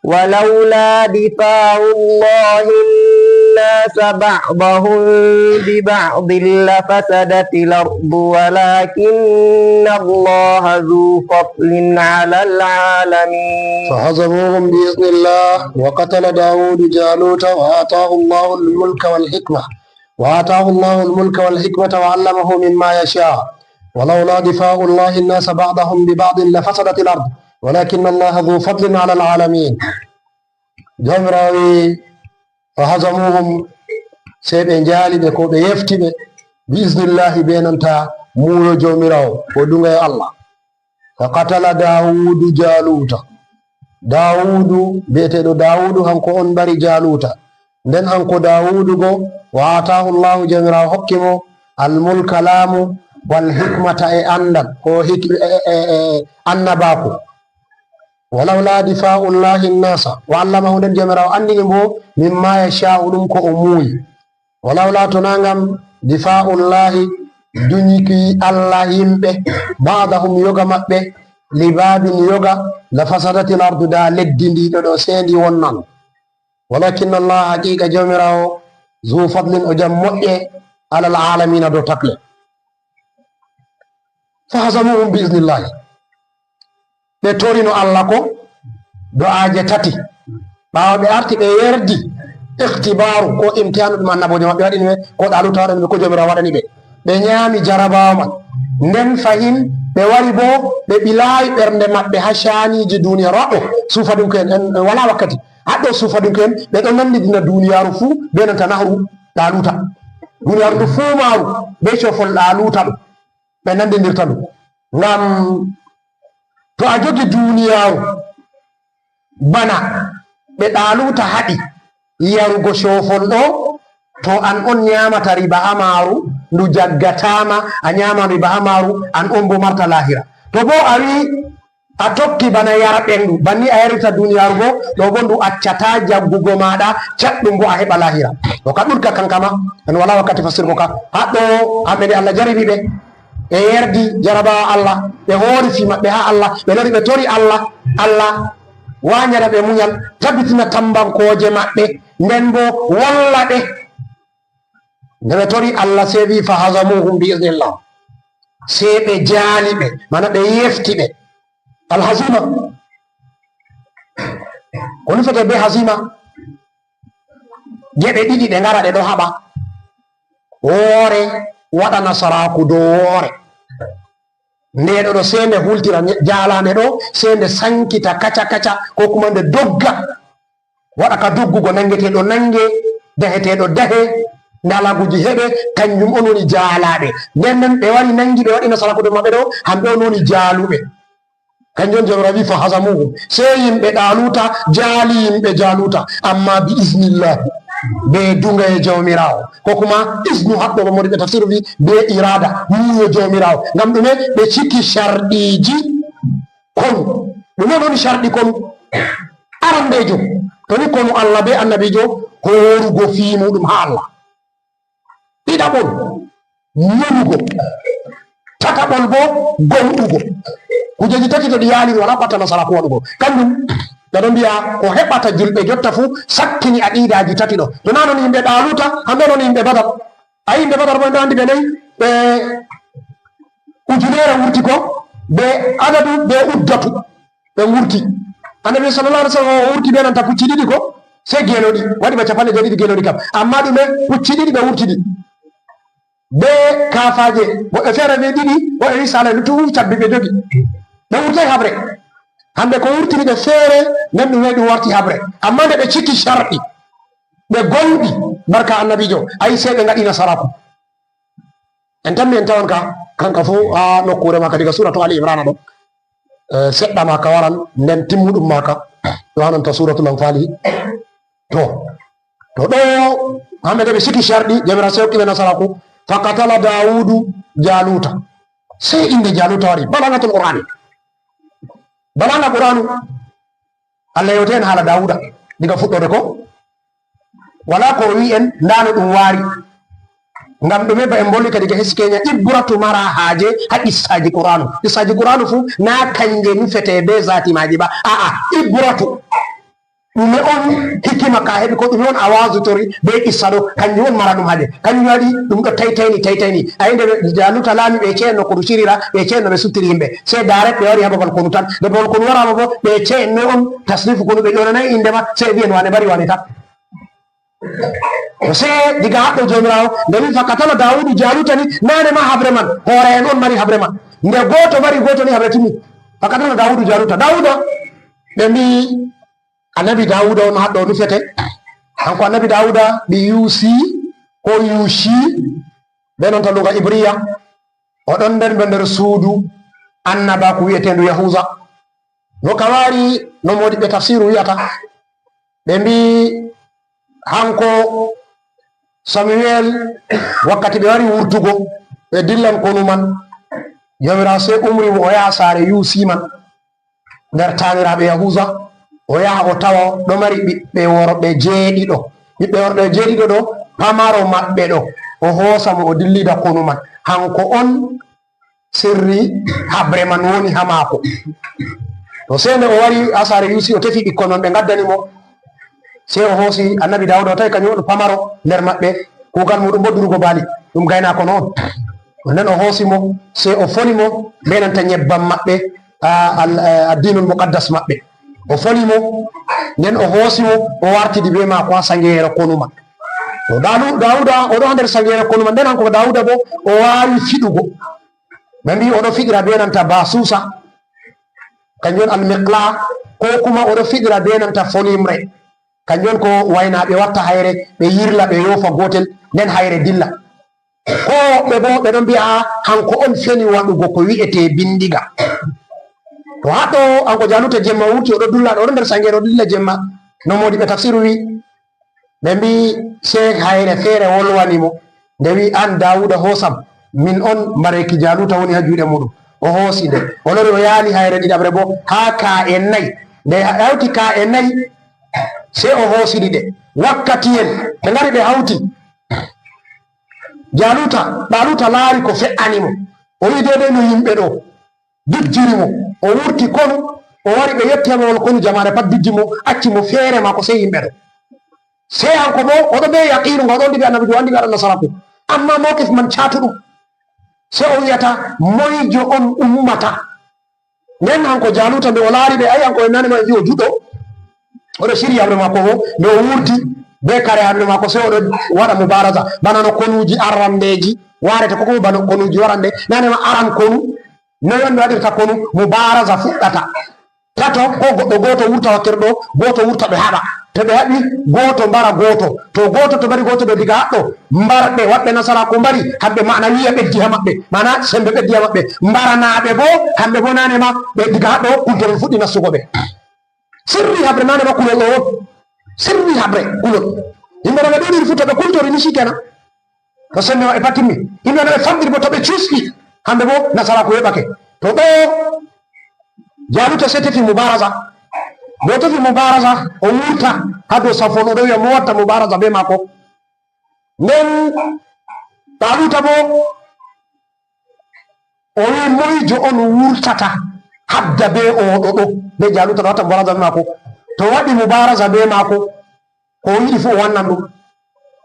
ولولا دفاع الله الناس بعضهم ببعض لفسدت الأرض ولكن الله ذو فضل على العالمين. فهزموهم بإذن الله وقتل داود جالوت وآتاه الله الملك والحكمة وآتاه الله الملك والحكمة وعلمه مما يشاء ولولا دفاع الله الناس بعضهم ببعض لفسدت الأرض ولكن الله ذو فضل على العالمين. Jawmiraawo wi, "Fa hazamuhum," sey ɓe njaali ɓe, ko ɓe yefti ɓe, "bi iznillahi," be nanta muuyo Jawmiraawo, ko duŋayo Allah. "Fa qatala Daawudu Jaaluuta." Daawudu, bi'eteeɗo Daawudu, hanko on mbari Jaaluuta. Nden hanko Daawudu go, "wa aataahu Allahu," Jawmiraawo hokki mo, "al mulka," laamu, "wal hikmata," e anndal, ko hik-, e, e, e, e annabaaku. "Walawla difaa'ullahi nnaasa," wa allamahu, nden Jawmiraawo anndini mo, "mimma yashaa'u," ɗum ko o muuyi. "Walawla," to naa ngam, "difaa'ullahi," dunyuki Allah yimɓe, "ba'dahum," yoga maɓɓe, li babin yoga, la fasadatil ardu, da leddi ndi ɗo ɗo sendi wonnan. Walakin Allah, haqiqa Jawmiraawo, zu fadlin, o jam moƴƴe, alal alamina, dow takle. Fa hazamuhum bi iznillahi. Ɓe torino Allah ko do'aaje tati. Ɓaawo ɓe arti ɓe yerdi, ikhtibaaru, ko imtihanu ɗum annaboojo maɓɓe waɗani ɓe, ko Ɗaaluuta waɗani ɓe, ko Jawmiraawo waɗani ɓe. Ɓe ñaami jarabaawa man. Nden fahin ɓe wari boo, ɓe ɓilaayi ɓernde maɓɓe haa caaniiji duuniyaaru. Haɗɗo suufadinko'en, en, en walaa wakkati. Haɗɗo suufadinko'en, ɓe ɗon nanndidina duuniyaaru fuu bee nanta nahru Ɗaaluuta. Duuniyaaru ndu fuu maaru bee coofol Ɗaaluuta ɗum. Ɓe nanndindirta ndu. Ngam to a jogi duuniyaaru bana ɓe Ɗaaluuta haɗi yarugo coofol ɗo, to an on ñaamata riba haa maaru, ndu jaggataa ma, a ñaaman riba haa maaru, an on boo marta laahira. To boo a wi'i a tokki bana yarɓe ndu, banni a yarita duuniyaaru boo, ɗo boo ndu accataa jaggugo maaɗa, caɗɗum boo a heɓa laahira. To ka ɗuɗka kankama, en walaa wakkati fassirgo ka. Haɗɗo hamɓe nde Allah jaribi ɓe, ɓe yerdi jarabaawa Allah, ɓe hoori fii maɓɓe haa Allah, ɓe lori ɓe tori Allah, Allah waanyana ɓe munyal, tabbitina tambankooje maɓɓe, nden boo walla ɓe. Nde ɓe tori Allah, sey wi'i, "Fa hazamuhum bi iznillah." Sey ɓe jaali ɓe, mana ɓe yefti ɓe. Al hazima. Ko nufete bee hazima? Geɓe ɗiɗi ɗe ngara ɗe ɗo haɓa. Woore waɗa nasaraaku dow woore. Nde ɗo ɗo sey nde hultira, nde jaalaande ɗo, sey nde sankita kaca kaca, ko kuma nde dogga. Waɗa ka doggugo, nangeteeɗo nange, daheteeɗo dahe, nde alaaguuji heɓe, kanjum on woni jaalaaɓe. Nden nden ɓe wari nangi ɓe waɗi nasaraaku dow maɓɓe ɗo, hamɓe on woni jaaluɓe. Kanjum on Jawmiraawo wi'i, "Fa hazamuhum." Sey yimɓe Ɗaaluuta jaali yimɓe Jaaluuta, ammaa bi iznillah, be duŋaye Jawmiraawo. Ko kuma iznu haɗɗo, ba modiɓɓe tafsiru wi'i, be iraada, muuyo Jawmiraawo. Ngam ɗume? Ɓe ciki carɗiiji konu. Ɗume woni carɗi konu? Arandeejo, to ni konu Allah be annabiijo, hoorugo fii muuɗum haa Allah. Ɗiɗaɓol, nunugo. Tataɓol boo, gomɗugo. Kujeeji tati to ɗi yaaliri, walaa ko watta nasaraaku waɗugo. Kanjum, ɓe ɗon mbi'a ko heɓata julɓe jotta fuu sakkini aqiidaaji tati ɗo. To naa non yimɓe Ɗaaluuta, hamɓe non yimɓe Badar. A yimɓe Badar boo, en ɗo anndi ɓe nayi, ɓe ujuneere wurti ko, be adadu, be uddatu. Ɓe ngurti. Annabi sallallahu alaihi wasallam o wurti be nanta pucci ɗiɗi ko, sey geelooɗi. Waɗi ba cappanɗe jeeɗiɗi geelooɗi kam. Ammaa ɗume, pucci ɗiɗi ɓe wurtidi. Be kaafaaje, woɓɓe feere be ɗiɗi, woɓɓe wi sala, luttuɗum cabbi ɓe jogi. Ɓe wurtay haɓre. Hande ko wurtini ɓe feere, nden ɗum waɗi ɗum warti haɓre. Ammaa nde ɓe ciki carɗi, ɓe gomɗi barka annabiijo, ayi sey ɓe ngaɗi nasaraaku. En tammi en tawan ka, kanka fuu haa nokkuure maaka diga suuratu Ali Imrana ɗo. Eh, seɗɗa maaka waran, nden timmuɗum maaka. Ɗo haa nanta suuratul Anfali. To, to ɗo, hamɓe nde ɓe ciki carɗi, Jawmiraawo sey hokki ɓe nasaraaku. Fa qatala Daawudu Jaaluuta. Sey innde Jaaluuta wari. Balagatul Qur'aani. Balaga Qur'aanu. Allah yewti en haala Daawuda diga fuɗɗoode ko. Walaa ko o wi'i en, ndaa no ɗum waari. Ngam ɗume ba en mbolwi ka diga Hiskeenya, ibratu mara haaje haa qissaaji Qur'aanu. Qissaaji Qur'aanu fuu naa kanje nufete bee zaati maaji ba. A'a, ibratu. Ɗume on hikima ka heɓi, ko ɗume on a waazutori bee qissa ɗo, kanjum on mara ɗum haaje. Kanjum waɗi ɗum ɗo taytayni, taytayni. A yi'i nde ɓe Jaaluuta laami, ɓe ce'e no ko ɗum cirira, ɓe ce'e no ɓe suttiri yimɓe. Sey direct ɓe wari haa babal konu tan. Nde babal konu waraama boo, ɓe ce'e no on tasrifu konu, ɓe ƴoonanay innde ma, sey ɓe mbi'en wane mbari wane tan. To sey diga haɗɗo Jawmiraawo, nde wi'i, "Fa qatala Daawudu Jaaluuta" ni, naane ma haɓre man, hoore'en on mari haɓre man. Nde gooto mari gooto ni, haɓre timmi. "Fa qatala Daawudu Jaaluuta." Daawuda, ɓe mbi'i, Annabi Daawuda on haɗɗo nufete. Kanko Annabi Daawuda ɓii Yusi ko Yushi, be nanta luga Ibriya. O ɗon nder, nder suudu annabaaku wi'eteendu Yahuuza. No ka waari, no moodiɓɓe tafsiru wi'ata. Ɓe mbi'i, hanko Samuel, wakkati ɓe wari wurtugo, ɓe dillan konu man, Jawmiraawo sey umri mo o yaha saare Yusi man. Nder taaniraaɓe Yahuuza, o yaha o tawa ɗo mari ɓiɓɓe worɓe jeeɗiɗo. Ɓiɓɓe worɓe jeeɗiɗo ɗo, pamaro maɓɓe ɗo, o hoosa mo, o dillida konu man. Hanko on sirri haɓre man woni haa maako. To sey nde o wari haa saare Yuusi, o tefi ɓikkon man, ɓe ngaddani mo. Sey o hoosi Annabi Daawuda, o tawi kañum woni pamaro nder maɓɓe, kuugal muuɗum boo durugo baali, ɗum gaynaako non. Nden o hoosi mo, sey o foli mo bee nanta nyebbam maɓɓe, a, al, a, Addiinul Muqaddas maɓɓe. O foli mo, nden o hoosi mo, o wartidi bee maako haa saŋgeere konu man. To Daalu-, Daawuda, o ɗo haa nder saŋgeere konu man, nden hanko Daawuda boo, o waawi fiɗugo. Ɓe mbi'i o ɗo fiɗira bee nanta baasuusa, kanjum woni almiqla, koo kuma o ɗo fiɗira bee nanta folimre, kanjum woni ko waynaaɓe watta hayre, ɓe yirla, ɓe yoofa gootel, nden hayre dilla. Koo woɓɓe boo, ɓe ɗon mbi'a hanko on feni waɗugo ko wi'etee bindiga. To haa ɗo, hanko Jaaluuta jemma wurti, o ɗo dilla, o ɗo nder saŋgeere, o ɗo dilla jemma, no moodiɓɓe tafsiru wi'i. Ɓe mbi'i, sey hayre feere wolwani mo, nde wi'i, "An Daawuda, hoosam, min on, mbareeki Jaaluuta woni haa juuɗe muuɗum." O hoosi nde, o lori, o yaali hayre ɗiɗaɓre boo haa kaa'e nayi. Nde hawti kaa'e nayi, sey o hoosidi ɗe. Wakkatiyel, ɓe ngari ɓe hawti. Jaaluuta, Ɗaaluuta laari ko fe'ani mo. O wi'i, "Deydey no yimɓe ɗo." Dujjiri mo, o wurti konu, o wari, ɓe yotti haa mahol konu, jamaare pat dujji mo, acci mo feere maako, sey yimɓe ɗo. Sey hanko boo, o ɗo bee yaqiinu, nga o ɗo anndi ɓe annabiijo, o anndi ɓe waɗan nasaraaku. Ammaa mawkif man caatuɗum. Sey o wi'ata, "Moyjo on ummata?" Nden hanko Jaaluuta, nde o laari ɓe, ayi, hanko en nani ma en mbi'i o juɗo. O ɗo siryi haɓre maako boo, nde o wurti bee kare haɓre maako, sey o ɗo waɗa mubaaraza, bana no konuuji aranndeeji warete, ko kuma bana konuuji warande, nane ma aran konu, noy on ɓe waɗirta konu? Mubaaraza fuɗɗata. Tato, ko goɗɗo gooto wurta wakkere ɗo, gooto wurta, ɓe haɓa. To ɓe haɓi, gooto mbara gooto. To gooto to mbari gooto ɗo diga haɗɗo, mbarɓe, waɗɓe nasaraaku mbari, hamɓe maana wiya ɓeddi haa maɓɓe. Maana sembe ɓeddi haa maɓɓe. Mbaranaaɓe boo, hamɓe boo nane ma, ɓe diga haɗɗo, kultori fuɗɗi nastugo ɓe. Sirri haɓre nane ma kulol o. Sirri haɓre kulol. Yimɓe no ɓe ɗuuɗiri fuu, to ɓe kultori ni, sikenan. To sembe maɓɓe pat timmi. Yimɓe no ɓe famɗiri boo, to ɓe cuusɗi, hamɓe boo nasaraaku yoɓake. To ɗo Jaaluuta sey tefi mubaaraza. Mo tefi mubaaraza, o wurta haa dow safon, o ɗo wi'a mo watta mubaaraza bee maako. Nden Ɗaaluuta boo o wi'i, "Moyjo on wurtata haɓda bee oo ɗo ɗo?" Bee Jaaluuta ɗo watta mubaaraza bee maako. To waɗi mubaaraza bee maako, ko o yiɗi fuu o wannan ɗum.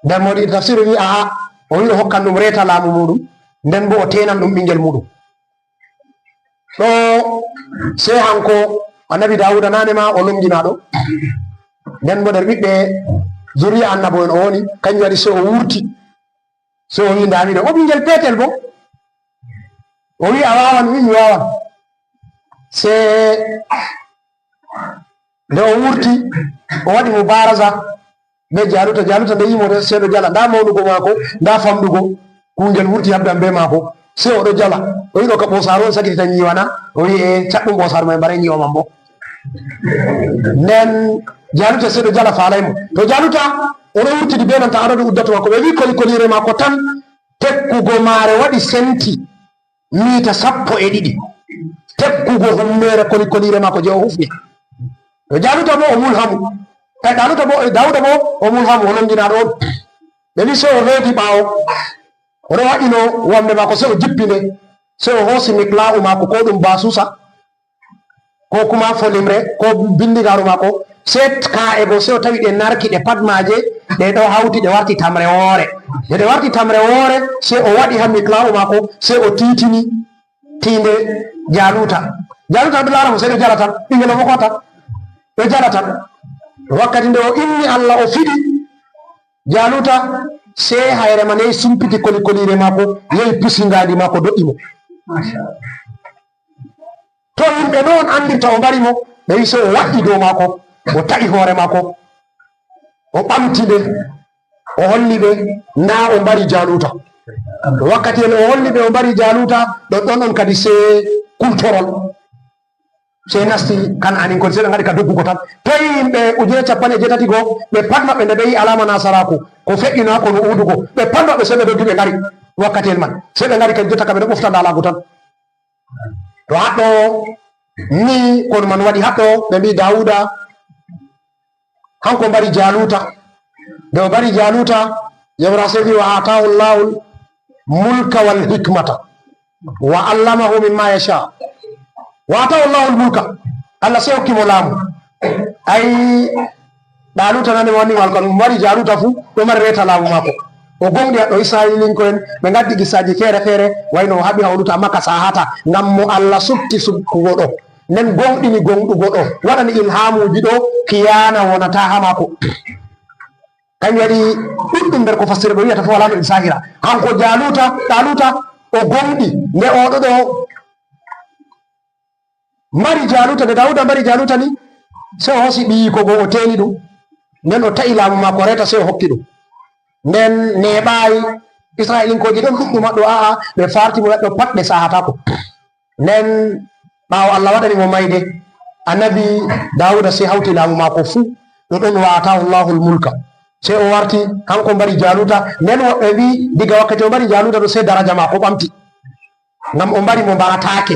Nden mawɗo tafsir wi'i, "A'a," o wi'i o hokkan ɗum reeta laamu muuɗum, nden boo o teenan ɗum ɓiŋngel muuɗum. Ɗo sey hanko Annabi Daawuda nane ma o lumŋginaaɗo. Nden boo nder ɓiɓɓe zuriya annabo'en o woni, kanjum waɗi sey o wurti. Sey o wi'i, "Ndaa mi ɗo." O ɓiŋngel peetel boo. O wi'i, "A waawan?" O wi'i, "Mi waawan." Sey nde o wurti, o waɗi mubaaraza bee Jaaluuta. Jaaluuta nde yi'i mo, sey ɗo jala. Ndaa mawnugo maako, ndaa famɗugo. Kuungel wurti haɓdan bee maako. Sey o ɗo jala. O wi'i, "Ɗo ka ɓoosaaru on sakitita nyiiwa na?" O wi'i, "Ee, caɗɗum ɓoosaaru may mbaray nyiiwa man boo." Nden Jaaluuta sey ɗo jala, faalay mo. To Jaaluuta, o ɗo wurtidi bee nanta adadu uddatu maako. Ɓe wi'i koli koliire maako tan, tekkugo maare waɗi senti miita sappo e ɗiɗi. Tekkugo hummeere koli koliire maako jey o hufni. To Jaaluuta boo o mulhamu. E Ɗaaluuta boo, e Daawuda boo o mulhamu, o lumŋginaaɗo on. Ɓe mbi'i sey o reedi ɓaawo. O ɗo wa'ino wamnde maako, sey o jippi nde. Sey o hoosi mikla'u maako, koo ɗum baasusa, koo kuma folimre, koo bindigaaru maako. Sey kaa'e go, sey o tawi ɗe narki, ɗe pat maaje, ɗe ɗo hawti, ɗe warti tamre woore. Nde ɗe warti tamre woore, sey o waɗi haa mikla'u maako, sey o tiitini tiinde Jaaluuta. Jaaluuta ɗo laara mo, sey ɗo jala tan. Ɓiŋngel o mokota, ɗo jala tan. Wakkati nde o inni Allah, o fiɗi Jaaluuta, sey hayre man yehi sumpiti koli koliire maako, yehi pusi ngaandi maako, do'i mo. To yimɓe non anndirta o mbari mo, ɓe wi'i sey o wa'i dow maako, o ta'i hoore maako, o ɓamti nde, o holli ɓe, ndaa o mbari Jaaluuta. Wakkati en o holli ɓe o mbari Jaaluuta, ɗon ɗon on kadi sey kultorol. Sey nasti Kan'aninkooɓe, sey ɓe ngaɗi ka doggugo tan. Toy yimɓe ujune cappanɗe jeetati go, ɓe pat maɓɓe nde ɓe yi'i alaama nasaraaku, ko fe'ino haa konu Uhudu go, ɓe pat maɓɓe sey ɓe doggi ɓe ngari wakkatiyel man. Sey ɓe ngari kadi jotta ka ɓe ɗo ɓofta ndaalaagu tan. To haɗɗo ni konu man waɗi haɗɗo, ɓe mbi'i Daawuda, hanko mbari Jaaluuta. Nde o mbari Jaaluuta, Jawmiraawo sey wi'i, "Wa aataahu Llaahul mulka wal hikmata." Wa allamahu mimma yasha. Wa atahu Allahu al-mulka. Allah sey hokki mo laamu. Ay, Ɗaaluuta nani woni ngal kon, mo mari Jaaluuta fuu, ɗo mari reeta laamu maako. O gonɗi haɗɗo Isra'iilinko'en, ɓe ngaddi qissaaji feere feere, wayno o haɓi hawruta, amma ka saahataa, ngam mo Allah suɓti suɓkugo ɗo. Nden gonɗini gonɗugo ɗo, waɗani ilhaamuuji ɗo, kiyaana wonataa haa maako. Kanjum waɗi ɗuɗɗum nder ko fassirɓe wi'ata fuu walaa no ɗum saahira. Hanko Jaaluuta, Ɗaaluuta, o gonɗi, nde o ɗo ɗo mari Jaaluuta, nde Daawuda mari Jaaluuta ni, sey o hoosi ɓiyiiko go, o teeni ɗum. Nden o ta'i laamu maako reeta, sey o hokki ɗum. Nden neeɓaayi, Isra'iilinkooji ɗon ɗuɗɗum haɗɗo, a'a, ɓe faarti mo haɗɗo pat, ɓe saahataako. Nden ɓaawo Allah waɗani mo mayde, Annabi Daawuda sey hawti laamu maako fuu, ɗo ɗon wa atahu Allahul mulka. Sey o warti, hanko mari Jaaluuta. Nden woɓɓe mbi'i, diga wakkati o mari Jaaluuta ɗo, sey daraja maako ɓamti. Ngam o mbari mo mbarataake.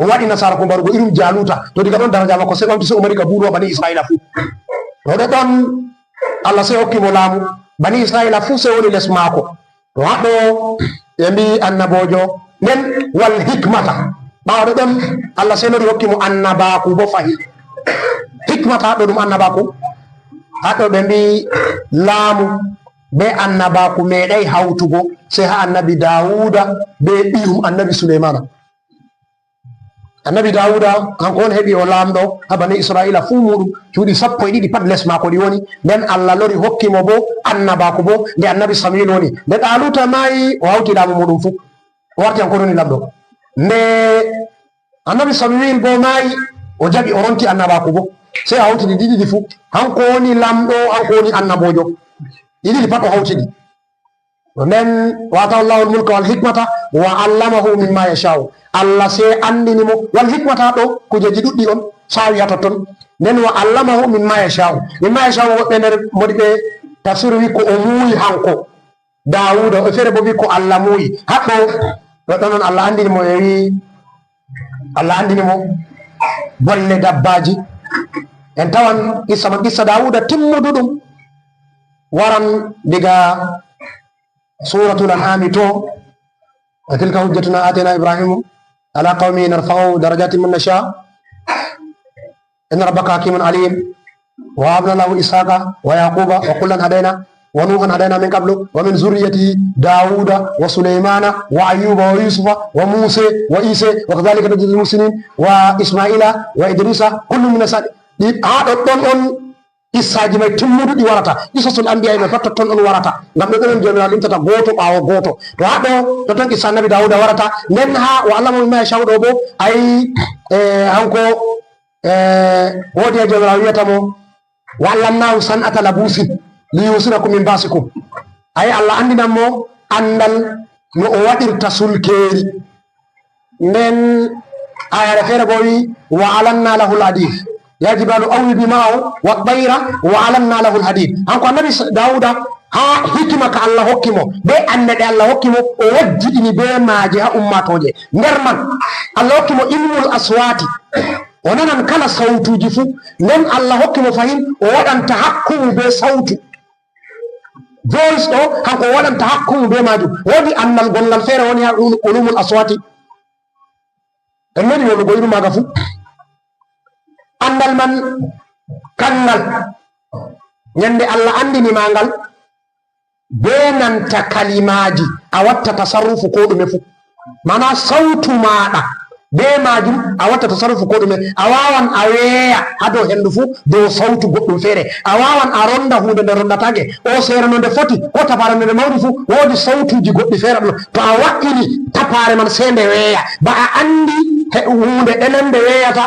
O waɗi nasara ko mbarugo irin Jaaluuta. To diga ɗon daraja maako sey ɓamti, sey o mari qabuulu haa Bani Isra'iila fuu. To ɗo ɗon Allah sey hokki mo laamu. Bani Isra'iila fuu sey woni les maako. To haɗɗo ɓe mbi'i annaboojo nden wal hikmata. Ɓaawo ɗo ɗon Allah sey lori hokki mo annabaaku boo fahin. Hikmata haɗɗo ɗum annabaaku. Haɗɗo ɓe mbi'i laamu bee annabaaku meeɗay hawtugo, sey haa Annabi Daawuda bee ɓiyum Annabi Suleymaana. Annabi Daawuda, kanko on heɓi o laamɗo haa Bani Isra'iila fuu muuɗum, cuuɗi sappo e ɗiɗi pat les maako ɗi woni. Nden Allah lori hokki mo boo annabaaku boo, nde Annabi Samuwiila woni. Nde Ɗaaluuta maayi, o hawti laamu muuɗum fuu. O warti kanko woni laamɗo. Nde Annabi Samuwiila boo maayi, o jaɓi, o ronti annabaaku boo. Sey o hawti ɗi ɗiɗi fuu. Kanko woni laamɗo, kanko woni annaboojo. Ɗi ɗiɗi pat o hawti ɗi. Nden, wa atahu Allahul mulka wal hikmata wa allamahu mimma yasha'u. Allah sey anndini mo, wal hikmata ɗo kujeeji ɗuɗɗi on saawi haa totton. Nden, wa allamahu mimma yasha'u. Mimma yasha'u, woɓɓe nder moodiɓɓe tafsir wi'i ko o muuyi hanko Daawuda, woɓɓe feere boo wi'i ko Allah muuyi. Haɗɗo, ɗo ɗon on Allah anndini mo, e wi'i, Allah anndini mo bolle dabbaaji. En tawan qissa man, qissa Daawuda timmuduɗum waran diga Suuratul An'aami to, wa tilka hujjatuna aatayna Ibraahiima ala qawmihi narfa'u darajaatin man nashaa, inna rabbaka hakiimun aliim. Wa wahabna lahu Ishaqa wa Yaquba wa kullan hadayna wa Nuhan hadayna min qablu wa min zurriyyatihi Dawuda wa Sulaymana wa Ayyuba wa Yusufa wa Musa wa Isa wa kadhalika najzil muhsinin wa Ismaila wa Idrisa kullun min as-salihin. Ɗi haa ɗoɗɗon on qissaaji may timmuduɗi warata. Qisasul anbiya may pat totton on warata. Ngam ɗoɗɗon on Jawmiraawo limtata gooto ɓaawo gooto. To haa ɗo totton qissa Annabi Dawuda warata. Nden haa wa allamahu mimma yasha'u ɗo boo, ay, eh, hanko, eh, woodi haa Jawmiraawo wi'ata mo, wa allamnahu san'ata labusin li yuhsinakum min ba'sikum. Ay, Allah anndinan mo anndal no o waɗirta sulkeeri. Nden ayare feere boo wi'i, wa alanna lahul hadid. Ya jibalu awwibi ma'ahu wa tayra wa alanna lahul hadid. Hanko Annabi Dawuda, haa hikima ka Allah hokki mo, bee annde ɗe Allah hokki mo, o wajjidini bee maaje haa ummaatooje. Nder man, Allah hokki mo ilmul aswati. O nanan kala sawtuuji fuu. Nden Allah hokki mo fahin, o waɗan tahakkumu bee sawtu. Voice ɗo, hanko o waɗan tahakkumu bee maajum. Woodi annal gonngal feere woni haa ul-, ulumul aswati. En meeɗi wondugo irin maaga fuu. Annal man kanngal. Nyande Allah anndini ma ngal, bee nanta kalimaaji, a watta tasarrufu koo ɗume fuu. Maana sawtu maaɗa, bee maajum a watta tasarrufu koo ɗume. A waawan a weeya haa dow henndu fuu, dow sawtu goɗɗum feere. A waawan a ronnda huunde nde ronndataake, o seera no nde foti, koo tapaare no nde mawri fuu, woodi sawtuuji goɗɗi feere ɗon. To a wa'ini tapaare man, sey nde weeya. Ba a anndi he huunde ɗenen nde weeyata,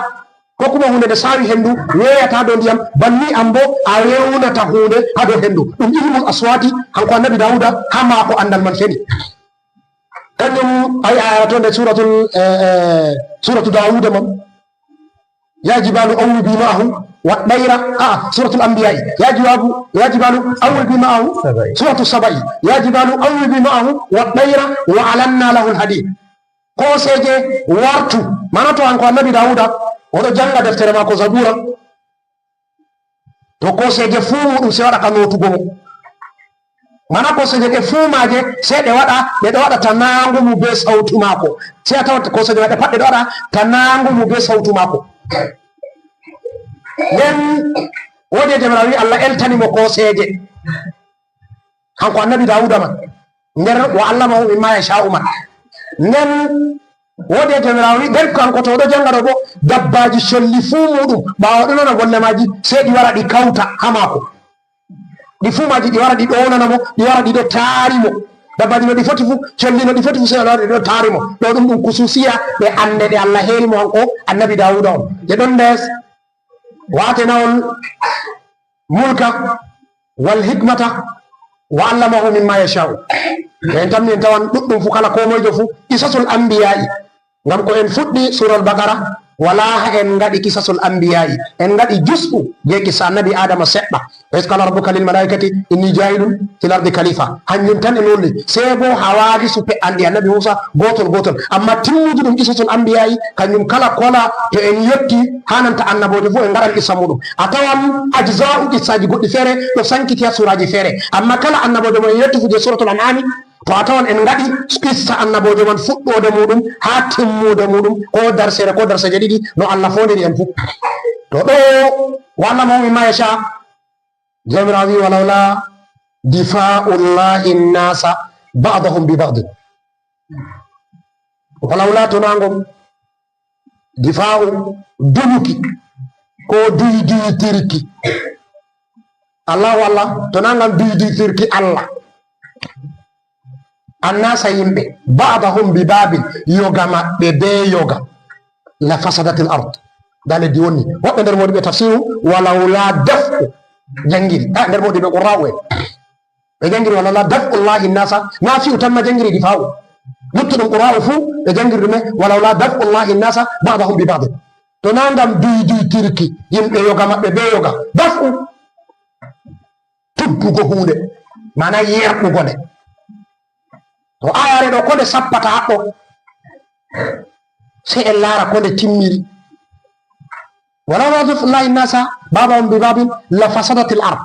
koo kuma huunde nde saawi henndu, weeyata haa dow ndiyam, banni am boo a weewnata huunde haa dow henndu. Ɗum ilmul aswati, hanko Annabi Dawuda, haa maako anndal man feni. Kanjum ay aya to nder suratul, eh, eh, suratu Dawuda man. Ya jibalu awwibi ma'ahu wa tayra, a, suratul anbiya'i. Ya jibalu, ya jibalu awwibi ma'ahu, suratu Saba'i. Ya jibalu awwibi ma'ahu wa tayra wa alanna lahul hadid. Kooseeje wartu. Maana to hanko Annabi Dawuda, o ɗo jannga deftere maako Zabura. To kooseeje fuu muuɗum sey waɗa ka nootugo mo. Mana koseeje ɗe fuu maaje, sey ɗe waɗa, ɗe ɗo waɗa ta naangu mu bee sawtu maako. Sey a tawa koseeje maɓɓe pat ɗe ɗo waɗa ta naangu mu bee sawtu maako. Nden woodi e Jawmiraawo wi'i Allah eltani mo koseeje. Kanko annabi Daawuda man. Nder wa allamahu mimma yasha'u man. Nden woodi e Jawmiraawo wi'i, nden kanko to o ɗo jannga ɗo boo, dabbaaji colli fuu muuɗum, ɓaawo ɗo nana bolle maaji, sey ɗi wara ɗi kawta haa maako. Ɗi fuu maaji ɗi wara ɗi ɗownana mo, ɗi wara ɗi ɗo taari mo. Dabbaaji no ɗi foti fuu, colli no ɗi foti fuu, sey ɗi wara ɗi ɗo taari mo. Ɗo ɗum, ɗum kusuusiya ɗe annde ɗe Allah heeri mo kanko annabi Daawuda on. Ɗe ɗon nder wa aataynahul mulka wal hikmata wa allamahu mimma yasha'u. To en tammi en tawan ɗuɗɗum fuu, kala koo moyjo fuu, qisasul anbiya'i. Ngam ko en fuɗɗi Suuratul Baqara, walaa haa en ngaɗi qisasul anbiya'i. En ngaɗi jus'u jey qissa annabi Aadama seɗɗa. Wa iz qaala rabbuka lil malaa'ikati inni jaa'ilun fil ardi khalifa. Hanjum tan en wolwi. Sey boo hawaadisu pe'anɗi annabi Muusa, gootol gootol. Ammaa timmuuji ɗum qisasul anbiya'i, kanjum kala kola to en yotti haa nanta annaboojo fuu en ngaɗan qissa muuɗum. A tawan ajza'u qissaaji goɗɗi feere ɗo sankiti haa suuraaji feere. Ammaa kala annaboojo mo en yotti fuu jey Suuratul An'aami, to a tawan en ngaɗi qissa annaboojo man fuɗɗoode muuɗum haa timmuude muuɗum, koo darseere koo darseeje ɗiɗi, no Allah foondiri en fuu. To ɗo, wa allamahu mimma yasha, Jawmiraawo wi'i, "Walawla difa'ullahi nnasa ba'dahum bi ba'din." Walawla to naa ngam difa'u, dunuki, koo duyduytirki. Allahu Allah, to naa ngam duyduytirki Allah. Annasa yimɓe, ba'dahum bi ba'din, yoga maɓɓe bee yoga. La fasadatil ard. Ndaa leddi wonni. Woɓɓe nder moodiɓɓe tafsiru, walawla daf'u. Janngiri. Ah, nder moodiɓɓe qurra'u en. Ɓe janngiri walawla daf'ullahi nnasa, naa fi'u tan ma janngiri difa'u. Luttuɗum qurra'u fuu, ɓe janngiri ɗume? Walawla daf'ullahi nnasa ba'dahum bi ba'din. To naa ngam duyduytirki yimɓe yoga maɓɓe bee yoga. Daf'u. Tuddugo huunde. Maana yerɓugo nde. To aayaare ɗo, ko nde sappata haɗɗo, sey en laara ko nde timmiri. Walawla daf'ullahi nnasa ba'dahum bi ba'din la fasadatil ard.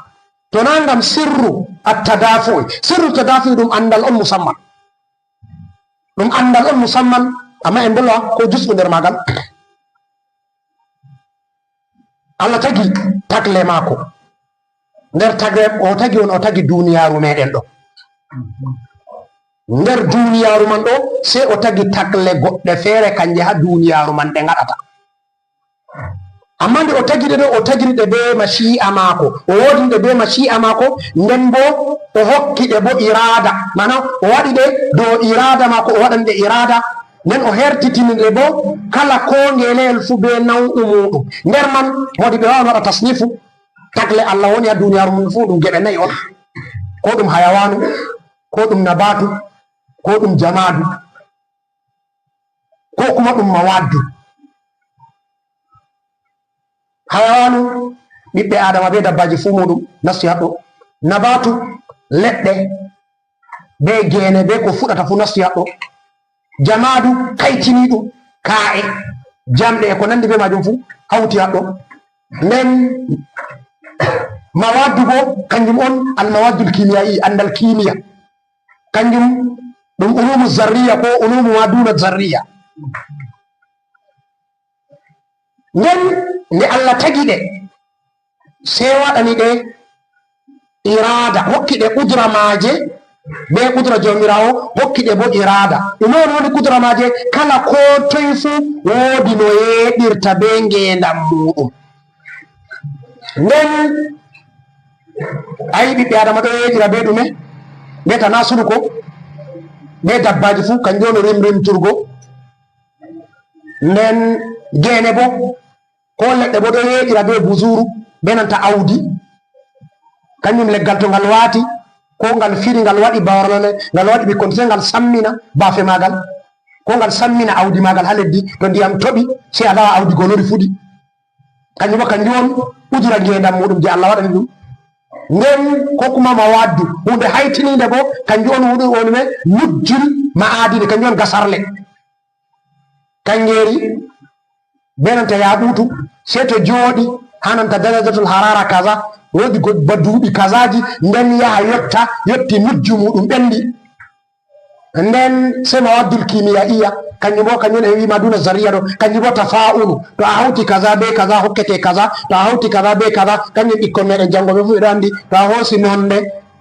To naa ngam sirru at-tadafu'i. Sirru tadafu'i ɗum anndal on musamman. Ɗum anndal on musamman, ammaa en mbolwa ko jus'u nder maagal. Allah tagi tagle maako. Nder tagle o tagi on, o tagi duniyaaru meeɗen ɗo. Nder duniyaaru man ɗo, sey o tagi tagle goɗɗe feere, kanje haa duniyaaru man ɗe ngaɗata. Ammaa nde o tagi ɗe ɗo, o tagiri ɗe bee mashi'a maako. O woodini ɗe bee mashi'a maako, nden boo o hokki ɗe boo iraada. Maana, o waɗi ɗe dow iraada maako, o waɗani ɗe iraada. Nden o hertitini ɗe boo kala koo ngeleyel fuu bee naw'u muuɗum. Nder man, moodiɓɓe waawno waɗa tasnifu. Tagle Allah woni haa duniyaaru mum fuu, ɗum geɓe nayi on. Koo ɗum hayawaanu, koo ɗum nabaatu, koo ɗum jamaadu, koo kuma ɗum mawaaddu. Hayawaanu, ɓiɓɓe Aadama bee dabbaaji fuu muuɗum nasti haa ɗo. Nabaatu, leɗɗe, bee geene, bee ko fuɗata fuu nasti haa ɗo. Jamaadu, kayciniiɗum, kaa'e, jamɗe e ko nanndi bee maajum fuu hawti haa ɗo. Nden mawaaddu boo, kanjum on almawaaddul kiimiya'i, anndal kiimiya. Kanjum ɗum ulumu zarriya koo ulumu ma duuna zarriya. Nden nde Allah tagi ɗe, sey waɗani ɗe iraada, hokki ɗe qudra maaje, bee qudra Jawmiraawo, hokki ɗe boo iraada. Ɗume on woni qudra maaje? Kala koo toy fuu woodi no yeeɗirta bee ngeendam muuɗum. Nden a yi ɓiɓɓe Aadama ɗo yeeɗira bee ɗume? Bee tanasulu ko? Bee dabbaaji fuu, kanjum on rimrimturgo. Nden geene boo, koo leɗɗe boo ɗo yeeɗira bee buzuuru, bee nanta awdi. Kanjum leggal to ngal waati, koo ngal firi, ngal waɗi barlole, ngal waɗi ɓikkon, sey ngal sammina baafe maagal, koo ngal sammina awdi maagal haa leddi. To ndiyam toɓi, sey a laara awdi go no ndi fuɗi. Kanjum boo, kanjum on qudra ngeendam muuɗum jey Allah waɗani ɗum. Nden koo kuma mawaaddu, huunde haytiniinde boo, kanjum on huɗo woni me nujjul ma'aadini, kanjum on gasarle. Kanngeeri bee nanta yaaquutu, sey to jooɗi, Haa nanta darajatul harara kaza, woodi go-, ba duuɓi kazaaji, nden yaha yotta, yotti nujju muuɗum ɓendi. Nden sey mawaddul kimiyaiya, kanjum bo, kanjum en wi maduna zariya ɗo, kanjum bo tafa'ulu. To a hawti kaza be kaza, hokkete kaza. To a hawti kaza be kaza, kanjum ɓikkon meɗen jango ɓe fu ɓe ɗo andi. To a hoosi nonde,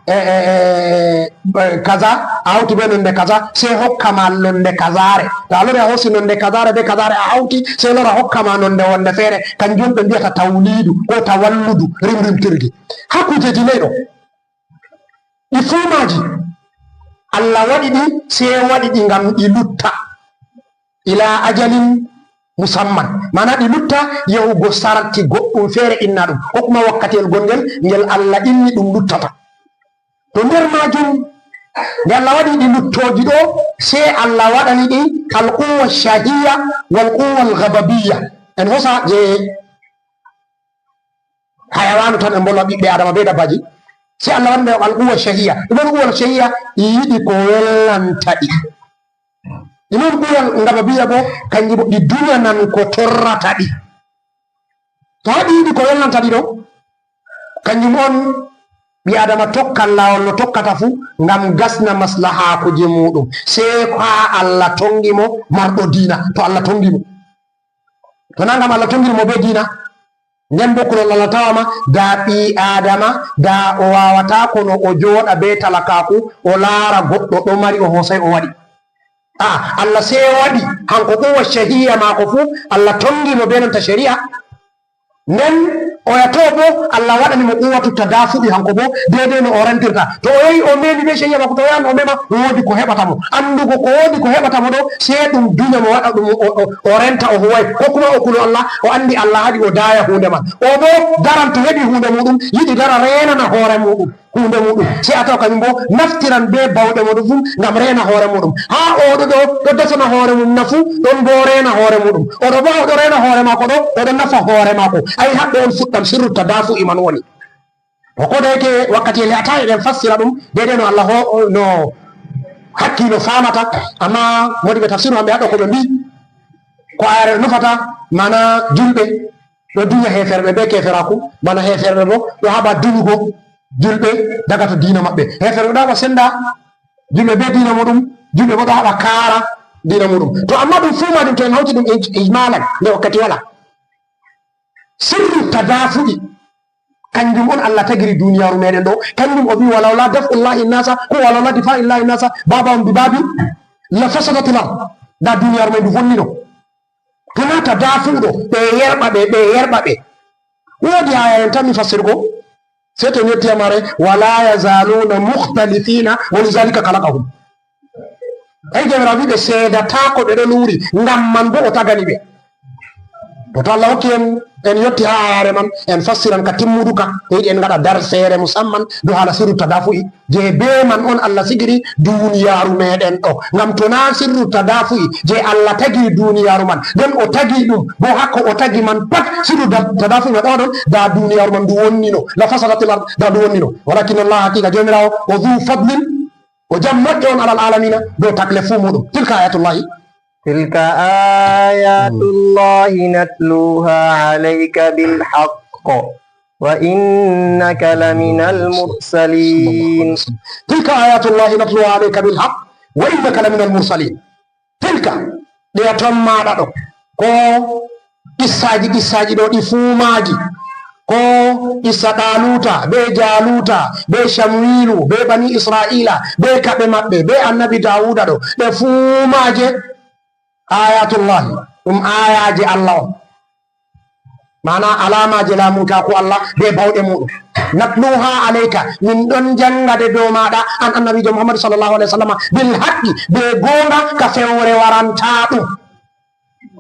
e, e, e, e, kaza, a hawti be nonde kaza, sey hokka ma nonde kazare. To a lori a hoosi nonde kazare be kazare a hawti, sey lora hokka ma nonde wonde feere. Kanjum ɓe mbiyata tawlidu ko tawalludu, rimrimtirgi. Haa kujeji nayi ɗo. Ɗi fuu maaji, Allah waɗi ɗi, sey waɗi ɗi ngam ɗi lutta. Ila ajalin musamman. Maana ɗi lutta yahugo sarti goɗɗum feere inna ɗum. Ko kuma wakkatiyel gongel ngel Allah inni ɗum luttata. To nder maajum, nde Allah waɗi ɗi luttooji ɗo, sey Allah waɗani ɗi alquwwa shahiya wal quwwa al-ghadabiyya. En hosa je hayawaanu tan, en mbolwa ɓiɓɓe Adama be dabbaaji. Sey Allah waɗi ɓe alquwwa shahiya. Ɗum woni quwwa shahiya, ɗi yiɗi ko wellanta ɗi. Ɗum woni quwwa ghadabiyya bo, kanji bo ɗi duñanan ko torrata ɗi. To haa ɗi yiɗi ko wellanta ɗi ɗo, kanjum on ɓi Adama tokkan laawol no tokkata fu ngam gasna maslahaakuji muuɗum. Sey haa Allah tongi mo marɗo diina, to Allah tongi mo. To naa ngam Allah tongiri mo be diina, nden bo kulol Allah tawama, da ɓii Adama, da o wawata kono o jooɗa be talakaaku, o laara goɗɗo ɗo mari, o hosay o waɗi. A, Allah sey waɗi, hanko quwwa shahiya maako fu, Allah tongi mo be nanta shari'a. Nden oya to bo, Allah waɗani mo quwwatu tadafu'i hanko bo, deidei no o rentirta. To o yehi o memi be shahiya maako, to o yahan o mema, woodi ko heɓata mo. Andugo ko woodi ko heɓata mo ɗo, sey ɗum dunya mo waɗa ɗum o, o, o renta o huway. Ko kuma o kulo Allah, o andi Allah haɗi o daya hunde man. O bo daran to heɓi hunde muɗum, yiɗi dara renana hoore muɗum. Hunde muɗum. Sey a tawa kañum bo naftiran be bawɗe muɗum fu ngam reena hoore muɗum. Haa oɗo ɗo, ɗo dasana hoore mum nafu, ɗon bo reena hoore muɗum. Oɗo bo, oɗo reena hoore maako ɗo, oɗo nafa hoore maako. Ay, haɗɗo on fuɗɗam sirru tadafu'i man woni. Ko da yake wakkati e le'ata eɗen fassira ɗum, deidei no Allah ho-, no hakkilo famata, amma modiɓɓe tafsiru hamɓe haɗɗo ko ɓe mbi, ko ayare nufata, mana julɓe, ɗo dunya heeferɓe be keeferaaku, bana heeferɓe bo ɗo haɓa dunugo julɓe daga to diina maɓɓe. Heeferɓe ɗo haɓa senda julɓe be diina muɗum, julɓe bo ɗo haɓa kaara diina muɗum. To amma ɗum fuu maajum to en hawti ɗum ij-, ijmalan, nde wakkati wala. Sirru tadafu'i, kanjum on Allah tagiri duniyaaru meɗen ɗo, kanjum o wi, "Walawla daf'ullahi nasa, ko walawla difa'illahi nasa, baba on bi babi, la fasadatil ard." Da duniyaaru mai ndu vonnino. Tona tadafu'u ɗo, ɓe yerɓa ɓe, ɓe yerɓa ɓe. Woodi aya en tan mi fassirgo. Sey to en yetti amare, "Wala yazaluna mukhtalifina, wa lidhalika khalaqahum." Ay, Jawmiraawo wi ɓe seedataako, ɓe ɗon wuuri, ngam man bo o tagani ɓe. To, to Allah hokki en, en yotti haa ayare man, en fassiran ka timmuduka, ɓe yiɗi en ngaɗa darseere musamman dow haala sirru tadafu'i. Je be man on Allah sigiri duniyaaru meɗen ɗo. Ngam to na sirru tadafu'i je Allah tagi duniyaaru man, nden o tagi ɗum, bo hakko o tagi man pat, sirru da-, tadafu'i man ɗo ɗon, da duniyaaru man ndu wonnino, la fasadatil ard, da ndu wonnino. Walakin Allah, haqiqa Jawmiraawo, o dhu fadlin, o jam moƴƴo on alal alamina, dow tagle fuu muɗum. Tilka ayatullahi. تلك آيات الله نتلوها عليك بالحق وإنك لمن المرسلين. Tilka ayatullahi natluha alayka bil haqq wa innaka laminal mursalin. Tilka, ɗeya ton maaɗa ɗo, ko qissaaji, qissaaji ɗo ɗi fuu maaji, ko qissa Ɗaaluuta, be Jaaluuta, be Camuwiilu, be Bani Isra'iila, be kaɓe maɓɓe, be Annabi Daawuda ɗo, ɗe fuu maaje ayatullahi, ɗum aayaaje Allah on. Maana alaamaaje laamunkaaku Allah be bawɗe muuɗum. Natluha alayka, min ɗon jannga ɗe dow maaɗa, an Annabiijo Muhammadu sallallahu alayhi wa sallam, bil haqqi, be goonga ka fewre warantaa ɗum.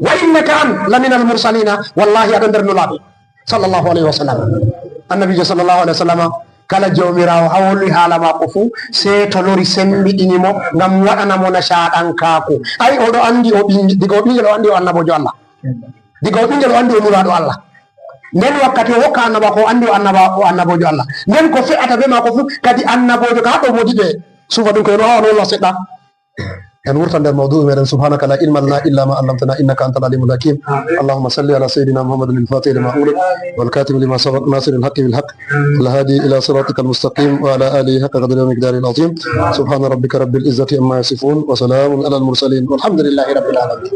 Wa innaka an laminal mursalina, wallahi aɗon nder nulaaɓe sallallahu alayhi wa sallam. Annabiijo sallallahu alayhi wa sallam, kala Jawmiraawo hawli haala maako fuu, sey to lori sembiɗini mo ngam waɗana mo nashaɗankaaku. Ay, oɗo anndi o ɓing-, diga o ɓingel o anndi o annaboojo Allah. Diga o ɓingel o anndi o nulaaɗo Allah. Nden wakkati o hokka annabaaku o anndi o annaba-, o annaboojo Allah. Nden ko fe'ata be maako fuu, kadi annaboojo ka haɗɗo modiɓɓe suufa ɗum ko en o hawa no Allah seɗɗa. En wurta nder mawdu'i meɗen, subhanaka la ilma lana illa ma allamtana innaka antal alimul hakim. Allahumma salli ala sayyidina Muhammadin al-fatih lima ughliq wal katim lima sabaq nasir al-haqqi bil haqq wal hadi ila siratika al-mustaqim wa ala alihi haqqa qadrihi wa miqdarihi al-azim. Subhana rabbika rabbil izzati amma yasifun wa salamun ala al-mursalin walhamdulillahi rabbil alamin.